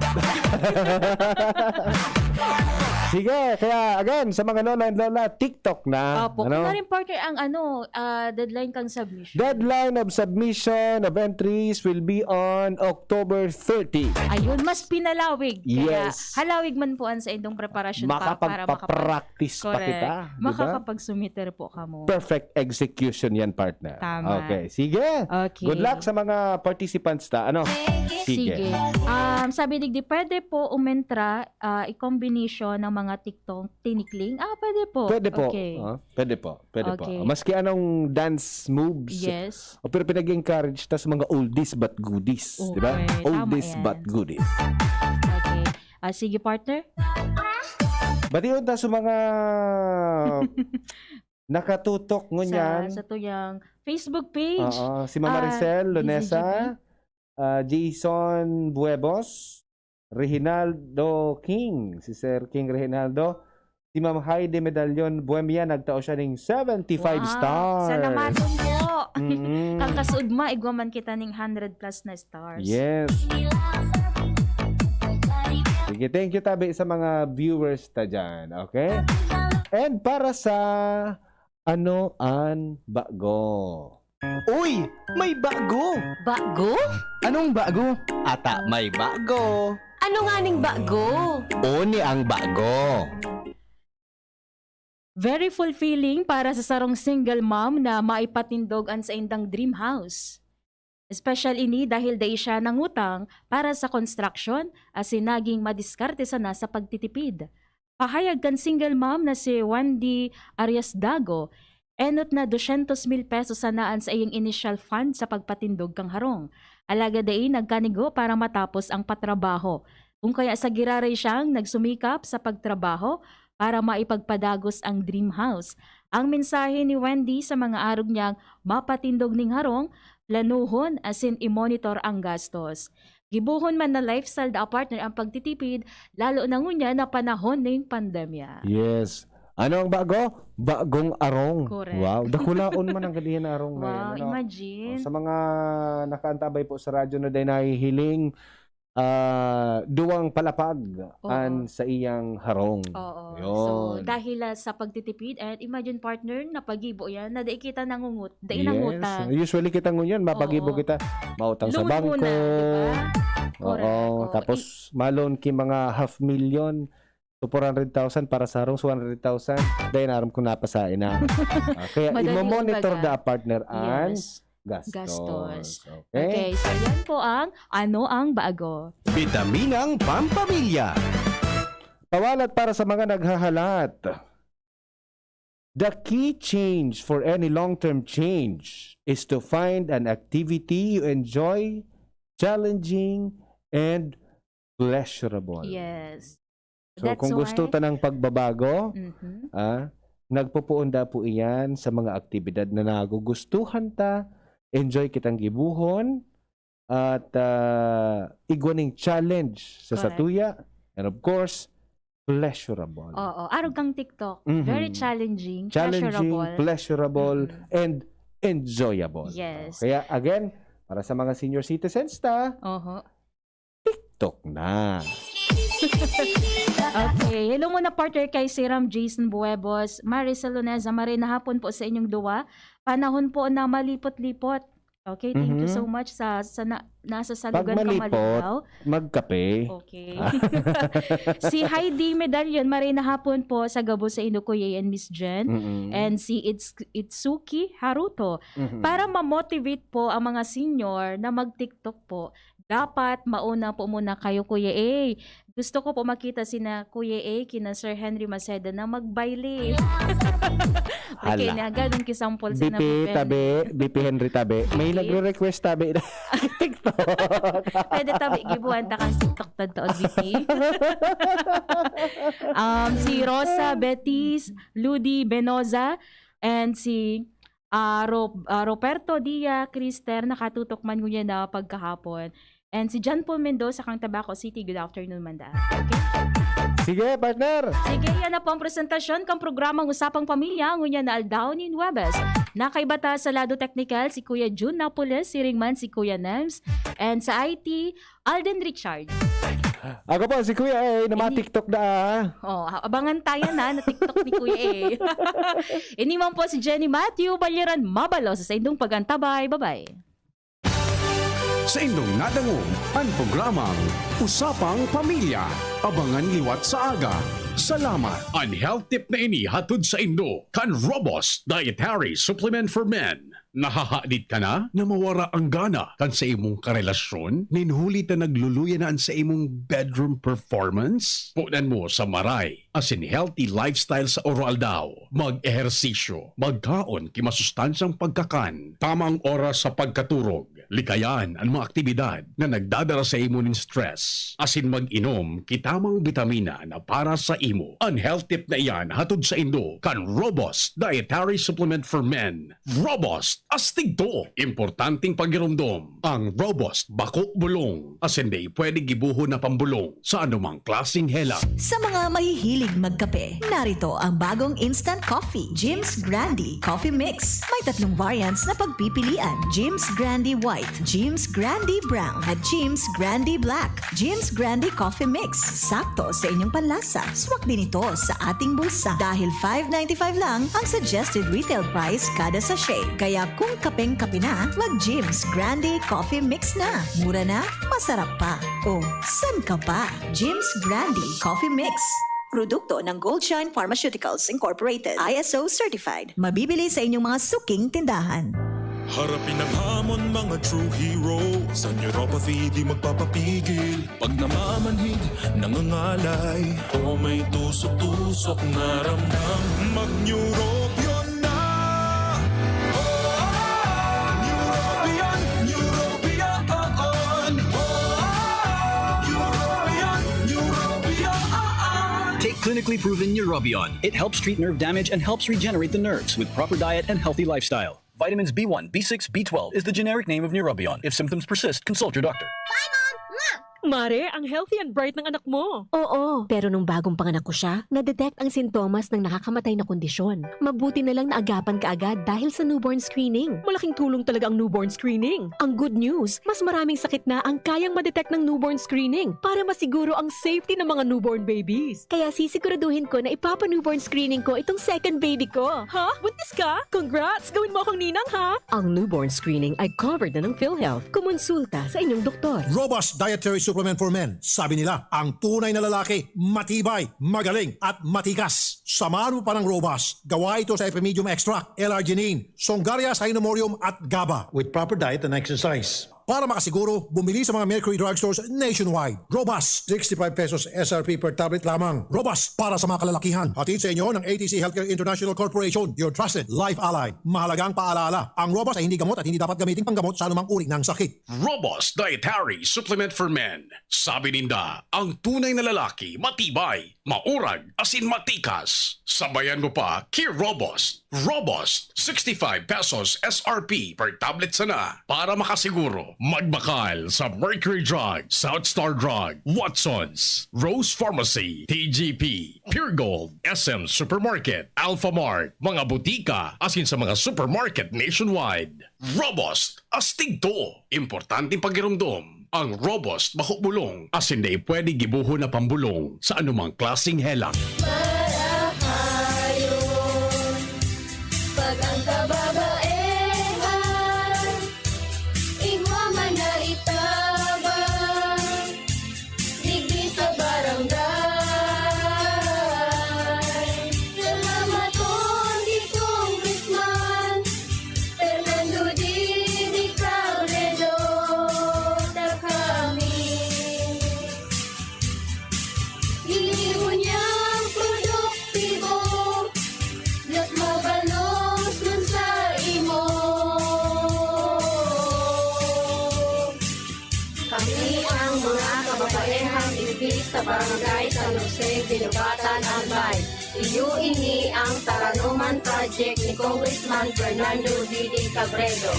Sige, kaya again, sa mga lola and lola, TikTok na. Opo. Ano? Kung na rin, partner, ang ano, ah, deadline kang submission. Deadline of submission of entries will be on October thirty. Ayun, mas pinalawig. Kaya Yes. halawig man po ang saindong preparasyon pa para makapag- Makapagpa-practice pa Correct. kita, di ba? Makakapag-submit po kamo. Perfect execution yan, partner. Tama. Okay, sige. Okay. Good luck sa mga participants ta. Ano? Sige. Sige. Um, sabi digdi, pwede po umentra, ah, i-combination ng mga TikTok, tinikling? Ah, pwede po. Pwede po. Okay. Ah, pwede po. Pwede po. Okay. Maski anong dance moves. Yes. O, pero pinag-encourage ta sa mga oldies but goodies, di ba? Okay, tama Oldies yan. but goodies. Okay. Ah, sige, partner. Bation ta sa mga nakatutok ngunyan. Sa, sa tuyang Facebook page. Oo, si Ma'am Ah, Maricel Lunesa, D Z G B. ah, Jason Buebos, Reginaldo King, si Sir King Reginaldo, si Ma'am Heidi Medallon Buemia, nagtao siya ning seventy-five Wow, stars. Salamat po. Mm. Kang kasuodma, igwa man kita ning hundred plus na stars. Yes. Sige, thank you tabi sa mga viewers ta dyan, okay? And para sa Ano an Bago? Uy! May bago! Bago? Anong bago? Ata may bago! Ano nganing bago? Oni ang bago! Very fulfilling para sa sarong single mom na maipatindog an saindang dream house. Special ini dahil dai siya nangutang para sa construction, asin naging madiskarte sana sa pagtitipid. Pahayag kan single mom na si Wendy Arias Dago, enot na dosyentos mil pesos sana an saiyang initial fund sa pagpatindog kan harong. Alagad dai nagkanigo para matapos ang patrabaho. Kung kaya sa giraray siyang nagsumikap sa pagtrabaho para maipagpadagos ang dream house. Ang mensahe ni Wendy sa mga arog niyang mapatindog ning harong, planuhon asin i-monitor ang gastos. Gibohon man na lifestyle da partner ang pagtitipid, lalo na ngunyan na panahon ning pandemya. Yes. Ano ang bago? Bagong arong. Correct. Wow. Dakulaon man ang gadihan na arong na yan. Wow, Ano? imagine. Oh, sa mga nakaantabay po sa radyo na dahil nahihiling, ah, duwang palapag Oo. an sa iyang harong. Oo. Yun. So, dahil ah, sa pagtitipid, and imagine partner, napagibo yan, na dai kita nangungut, dai Yes. nangutang. Usually kita ngunyan, mapagibo Oo. kita. Mautang sa Loan bangko. muna, di ba? Correct. Oo. Oo. Tapos, ma-loan ki mga half million. So, four hundred thousand para sa harong, so one hundred thousand. Dahil naram kung napasain na. Ah, kaya Madali imo-monitor kumbaga. Da partner an Yes. gastos. Gastos. Okay? Okay, so yan po ang ano ang bago. Bitaminang Pampamilya. Pawalat para sa mga naghahalat. The key change for any long-term change is to find an activity you enjoy, challenging, and pleasurable. Yes. So, That's kung gusto why- ta ng pagbabago, Mhm. ah, nagpupuon da po iyan sa mga aktibidad na nagugustuhan ta, enjoy kitang gibuhon, at ah, igwa ning challenge sa Correct. satuya, and of course, pleasurable. Oo, arog kang TikTok. Mhm. Very challenging, Challenging, pleasurable. pleasurable, Mhm. and enjoyable. Yes. Kaya again, para sa mga senior citizens ta, Oho. TikTok na. Okay. Hello muna, partner, kay Siram Jason Buebos, Maricel Luneza, maray na hapon po sa inyong duwa. Panahon po na malipot-lipot. Okay, thank you Mhm. so much sa, sa na, nasa Pag salugan ka malipot, Malindaw. Magkape. Okay. Si Heidi Medallion, maray na hapon po sa gabos sa inyo, Kuya A and Miss Jen. Mm-mm. And si It's, Itsuki Haruto. Mhm. Para ma-motivate po ang mga senior na mag-TikTok po, dapat mauna po muna kayo, Kuya A. Gusto ko po makita sina Kuya A, kina Sir Henry Maceda na magbaile. Okay Hala. na, ganun kisampol si B P tabi, B P Henry tabi. May Okay. nagre-request tabi na TikTok. Pwede tabi, gibuhan ta kang TikTok tadto, B P. Um, si Rosa Betis, Ludi Benoza, and si ah, Ro- ah, Roberto Dia Crister, nakatutok man ngunyan na pagkahapon. And si John Paul Mendoza kang Tabaco City, good afternoon man da. Okay? Sige, partner. Sige, yan na po ang presentasyon kang programang Usapang Pamilya ngunyan na aldaw nin Huwebes. Nakaiba ta sa lado teknikal si Kuya Jun Napoles, siring man si Kuya Nems, and sa I T, Alden Richard. Ako po, si Kuya A, na mga Ini- TikTok na ah. Oh, abangan tayo na na TikTok ni Kuya A. Ini man po si Jenny Matthew Balyeran Mabalo sa saindong pag-antabay. Bye-bye. Sa indong nadangog, ang programang Usapang Pamilya. Abangan liwat sa aga. Salamat. Ang health tip na ini hatod sa indo kan Robust Dietary Supplement for Men. Nahahadit ka na na mawara ang gana kan sa imong karelasyon? Nin huli ta nagluluya na an sa imong bedroom performance? Punan mo sa maray asin healthy lifestyle sa oro-aldaw. Mag-ehersisyo, magkaon ki masustansyang pagkakan, tamang oras sa pagkaturog, likayan an mga aktibidad na nagdadara sa imo nin stress, asin mag-inom ki tamang bitamina na para sa imo. An health tip na iyan hatod sa indo kan Robust Dietary Supplement for Men. Robust, astig to! Importanteng pagiromdom. Ang Robust bako bulong, asin dai pwede gibuhon na pambulong sa anumang klaseng helang. Sa mga mahihilig magkape, narito ang bagong instant coffee, Jim's Grande Coffee Mix. May tatlong variants na pagpipilian, Jim's Grande White, Jim's Grande Brown, at Jim's Grande Black. Jim's Grande Coffee Mix, sakto sa inyong panlasa. Swak din ito sa ating bulsa dahil five ninety-five lang ang suggested retail price kada sachet. Kaya kung kapeng-kape na, mag Jim's Grande Coffee Mix na. Mura na, masarap pa. O, san ka pa? Jim's Grande Coffee Mix. Produkto ng Goldshine Pharmaceuticals Incorporated, I S O certified. Mabibili sa inyong mga suking tindahan. Harapin ang hamon, mga true hero. Sa neuropathy di magpapapigil. Pag namamanhid, nangangalay, o may tusok-tusok na ramdam, mag-Neurobion na! Oh, Neurobion, Neurobion, oh, oh. Oh, Neurobion, Neurobion, oh, oh. Take clinically proven Neurobion. It helps treat nerve damage and helps regenerate the nerves with proper diet and healthy lifestyle. Vitamins B one, B six, B twelve is the generic name of Neurobion. If symptoms persist, consult your doctor. Mare, ang healthy and bright ng anak mo. Oo, pero nung bagong panganak ko siya, na-detect ang sintomas ng nakakamatay na kondisyon. Mabuti na lang naagapan ka agad dahil sa newborn screening. Malaking tulong talaga ang newborn screening. Ang good news, mas maraming sakit na ang kayang ma-detect ng newborn screening para masiguro ang safety ng mga newborn babies. Kaya sisiguraduhin ko na ipapa-newborn screening ko itong second baby ko. Ha? Buntis ka? Congrats! Gawin mo akong ninang, ha? Ang newborn screening ay covered na ng PhilHealth. Kumonsulta sa inyong doktor. Robust Dietary Supplement for Men. Sabi nila, ang tunay na lalaki, matibay, magaling, at matikas. Samahan mo pa ng Robust. Gawa ito sa Epimedium Extract, L-arginine, Songaria Cynomorium, at GABA. With proper diet and exercise. Para makasiguro, bumili sa mga Mercury Drugstores nationwide. Robust, sixty-five pesos S R P per tablet lamang. Robust para sa mga kalalakihan. Hatid sa inyo ng A T C Healthcare International Corporation, your trusted life ally. Mahalagang paalala, ang Robust ay hindi gamot at hindi dapat gamiting panggamot sa anumang uri ng sakit. Robust Dietary Supplement for Men. Sabi ninda, ang tunay na lalaki, matibay, maurag, asin matikas. Sabayan mo pa ki Robust. Robust, sixty-five pesos S R P per tablet sana. Para makasiguro, magbakal sa Mercury Drug, South Star Drug, Watsons, Rose Pharmacy, T G P, Pure Gold, S M Supermarket, Alphamart, mga butika, asin sa mga supermarket nationwide. Robust, astig to! Importanteng pagiromdom. Ang Robust bako bulong, asin dai pwede gibohon na pambulong sa anumang klaseng helang. Marahayon, pag ang kababaehan, igwa man na itabang, digdi sa barangay. Salamat, Congressman Fernando Didi Cabredo, ta kami. Ini ngunyan produktibo, mas mabalos man sa imo. Kami ang mga kababaehang digdi sa Barangay San Jose, Guinobatan, Albay. Iyo ini ang Taranoman Project ni Congressman Fernando Didi Cabredo.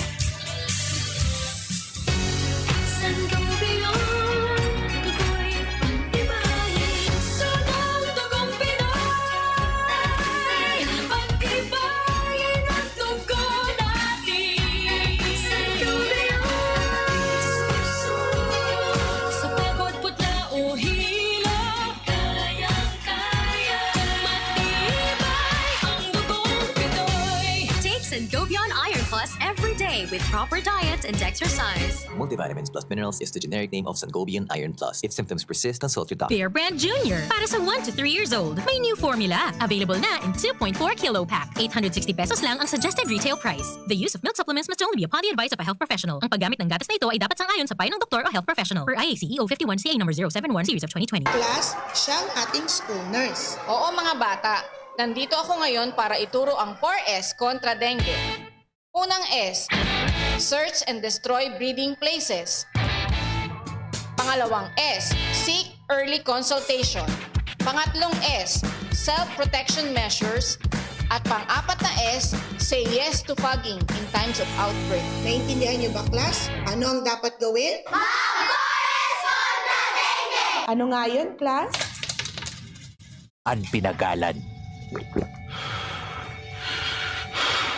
San Gobion, dugoy, pagtibayin, sunang dugong Pinoy. Pagtibayin ang dugo natin. San Gobion, sa pagod, putla o hilo. Kayang-kaya, matibay ang dugong Pinoy. Take Sangobion Iron Plus every day with proper diet and exercise. Multivitamins plus minerals is the generic name of Sangobion Iron Plus. If symptoms persist, consult your doctor. Bear Brand Junior para sa one to three years old. May new formula. Available na in two point four kilo pack. Eight hundred sixty pesos lang ang suggested retail price. The use of milk supplements must only be upon the advice of a health professional. Ang paggamit ng gatas na ito ay dapat sang-ayon sa payo ng doktor o health professional. Per I A C E O fifty-one C A number zero seven one series of twenty twenty. Class, siya ang ating school nurse. Oo, mga bata, nandito ako ngayon para ituro ang four S kontra dengue. Unang S, search and destroy breeding places. Pangalawang S, seek early consultation. Pangatlong S, self-protection measures. At pang-apat na S, say yes to fogging in times of outbreak. Naintindihan niyo ba, class? Ano ang dapat gawin? Mag-four S kontra dengue! Ano nga yun, class? An pinagalan.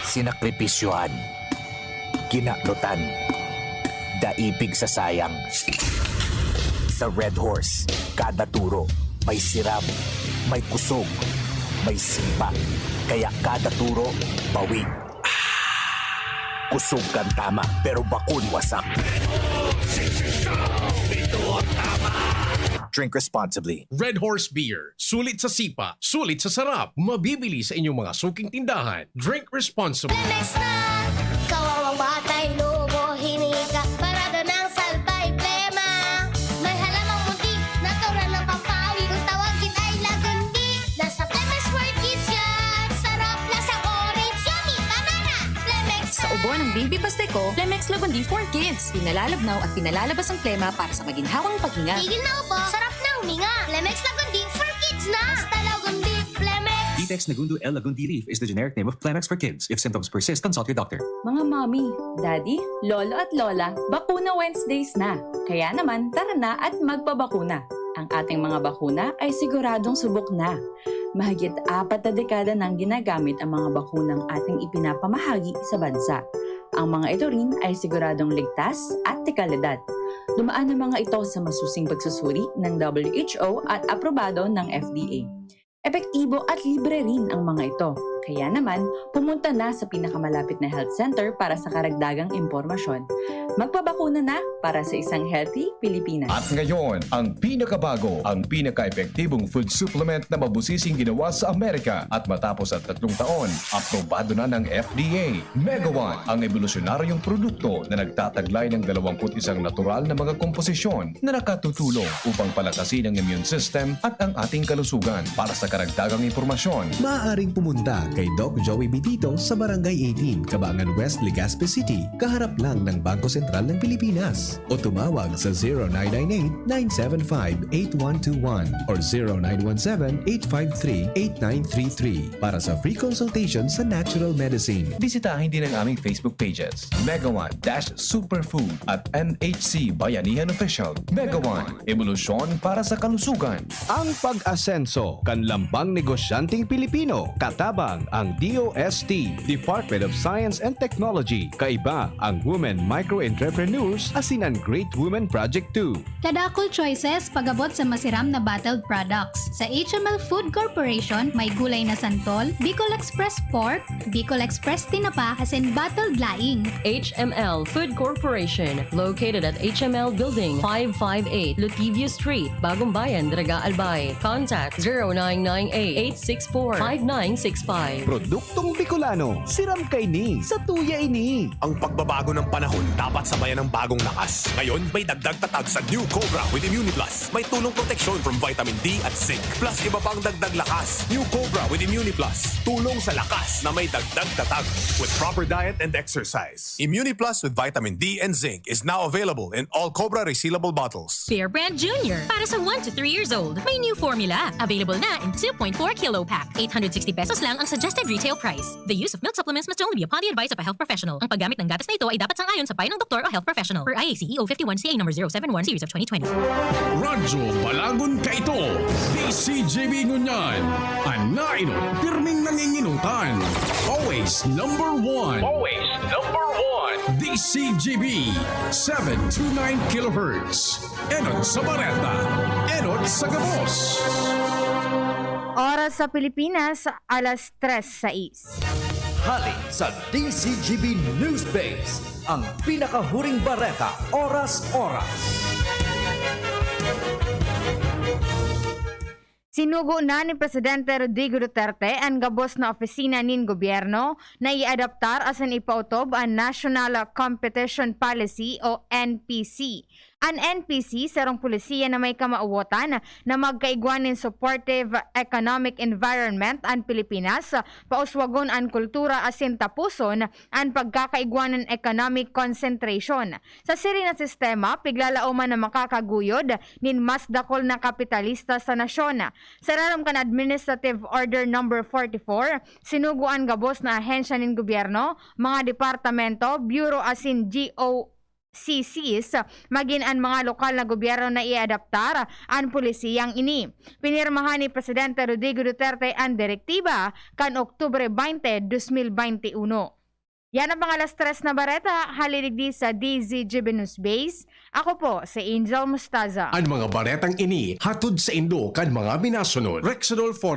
Sinakripisyohan. Kinanutan. Dai pigsasayang. Sa Red Horse, kada turo may siram, may kusog, may sipa. Kaya kada turo, bawi. Kusog kan tama, pero bakon wasak. Ito ang tama! Drink responsibly. Red Horse Beer. Sulit sa sipa, sulit sa sarap. Mabibili sa inyong mga suking tindahan. Drink responsibly. Lemex na! Kawawang batay, lobo, hiningi ka. Parada ng salbay, plema. May halamang munti, natural na pampawi. Kung tawagin ay lagundi. Nasa Lemex World Kids yan. Sarap, lasang orange, yummy, banana. Lemex Sa ubo ng baby pasteko, Lemex Lagundi for Kids. Pinalalabnaw at pinalalabas ang plema para sa maginhawang paghinga. Tigil na ubo, sarap na huminga. Lemex Lagundi for Kids na. Basta Lagundi, Lemex. Vitex Nagundo L Lagundi Leaf is the generic name of Plemex for kids. If symptoms persist, consult your doctor. Mga mommy, daddy, lolo at lola, bakuna Wednesdays na. Kaya naman, tara na at magpabakuna. Ang ating mga bakuna ay siguradong subok na. Mahigit apat na dekada nang ginagamit ang mga bakunang ating ipinapamahagi sa bansa. Ang mga ito rin ay siguradong ligtas at dekalidad. Dumaan ang mga ito sa masusing pagsusuri ng W H O at aprobado ng F D A. Epektibo at libre rin ang mga ito. Kaya naman, pumunta na sa pinakamalapit na health center para sa karagdagang impormasyon. Magpabakuna na para sa isang healthy Pilipinas. At ngayon, ang pinakabago, ang pinaka-epektibong food supplement na mabusising ginawa sa Amerika at matapos ang tatlong taon, aprobado na ng F D A. Megawan, ang ebolusyonaryong produkto na nagtataglay ng dalawamput isang natural na mga komposisyon na nakatutulong upang palakasin ang immune system at ang ating kalusugan. Para sa karagdagang impormasyon, Maaaring pumunta kay Doc Joey Bitito sa Barangay eighteen, Cabangan West, Legazpi City, kaharap lang ng Bangko Sentral ng Pilipinas. O tumawag sa zero nine nine eight, nine seven five, eight one two one or zero nine one seven, eight five three, eight nine three three para sa free consultation sa natural medicine. Bisitahin din ang aming Facebook pages, Megawan dash Superfood at N H C Bayanihan Official. Megawan, ebolusyon para sa kalusugan. Ang pag-asenso kan lambang negosyanteng Pilipino, katabang ang D O S T, Department of Science and Technology, kaiba ang Women Micro Entrepreneurs asin an Great Women Project two. Kadakul choices pag-abot sa masiram na bottled products. Sa H M L Food Corporation, may gulay na santol, Bicol Express Pork, Bicol Express Tinapa, asin bottled laing. H M L Food Corporation, located at H M L Building, five five eight, Lotivio Street, Bagumbayan, Daraga, Albay. Contact zero nine nine eight, eight six four, five nine six five. Produktong Bicolano, siram kaini, satuya ini. Ang pagbabago ng panahon dapat sabayan ng bagong lakas. Ngayon, may dagdag tatag sa New Cobra with Immuniplus. May tulong proteksyon from vitamin D at zinc. Plus, iba pang dagdag lakas. New Cobra with Immuniplus. Tulong sa lakas na may dagdag tatag. With proper diet and exercise. Immuniplus with vitamin D and zinc is now available in all Cobra resealable bottles. Bear Brand Junior. Para sa one to three years old, may new formula. Available na in two point four kilo pack. Eight hundred sixty pesos lang ang suggested retail price. The use of milk supplements must only be upon the advice of a health professional. Ang paggamit ng gatas na ito ay dapat sang-ayon sa payo ng doktor o health professional. Per I A C E O fifty-one C A number zero seven one series of twenty twenty. Radyo Balagon Kaito, D C G B Ngunyan, an nainot, pirming nanginginutan. Always number one. Always number one. D C G B, seven two nine kilohertz. Enot sa Bareta, enot sa gabos. Oras sa Pilipinas, alas tres sais. Hali sa D C G B News Base, ang pinakahuring bareta, oras-oras. Sinugo na ni Presidente Rodrigo Duterte an gabos na opisina nin gobyerno na iadaptar asin ipautob an National Competition Policy o N P C. An N P C sarong polisiya na may kamawotan na magkaigwa nin supportive economic environment an Pilipinas, pauswagon an kultura asin tapuson an pagkakaigwa nin economic concentration. Sa siring na sistema, piglalaoman na makakaguyod nin mas dakul na kapitalista sa nasyon. Sa larom kan Administrative Order Number forty-four, sinugo an gabos na ahensya nin gobyerno, mga departamento, bureau asin G O C Cs, magin an mga lokal na gobyerno na iadaptar an polisiyang ini. Pinirmahan ni Presidente Rodrigo Duterte an direktiba kan Oktubre twenty, dos mil bente uno. Yan ang mga alas tres na bareta, hali digdi sa D Z G B News Base. Ako po si Angel Mustaza. An mga baretang ini hatod saindo kan mga minasunod. Rexidol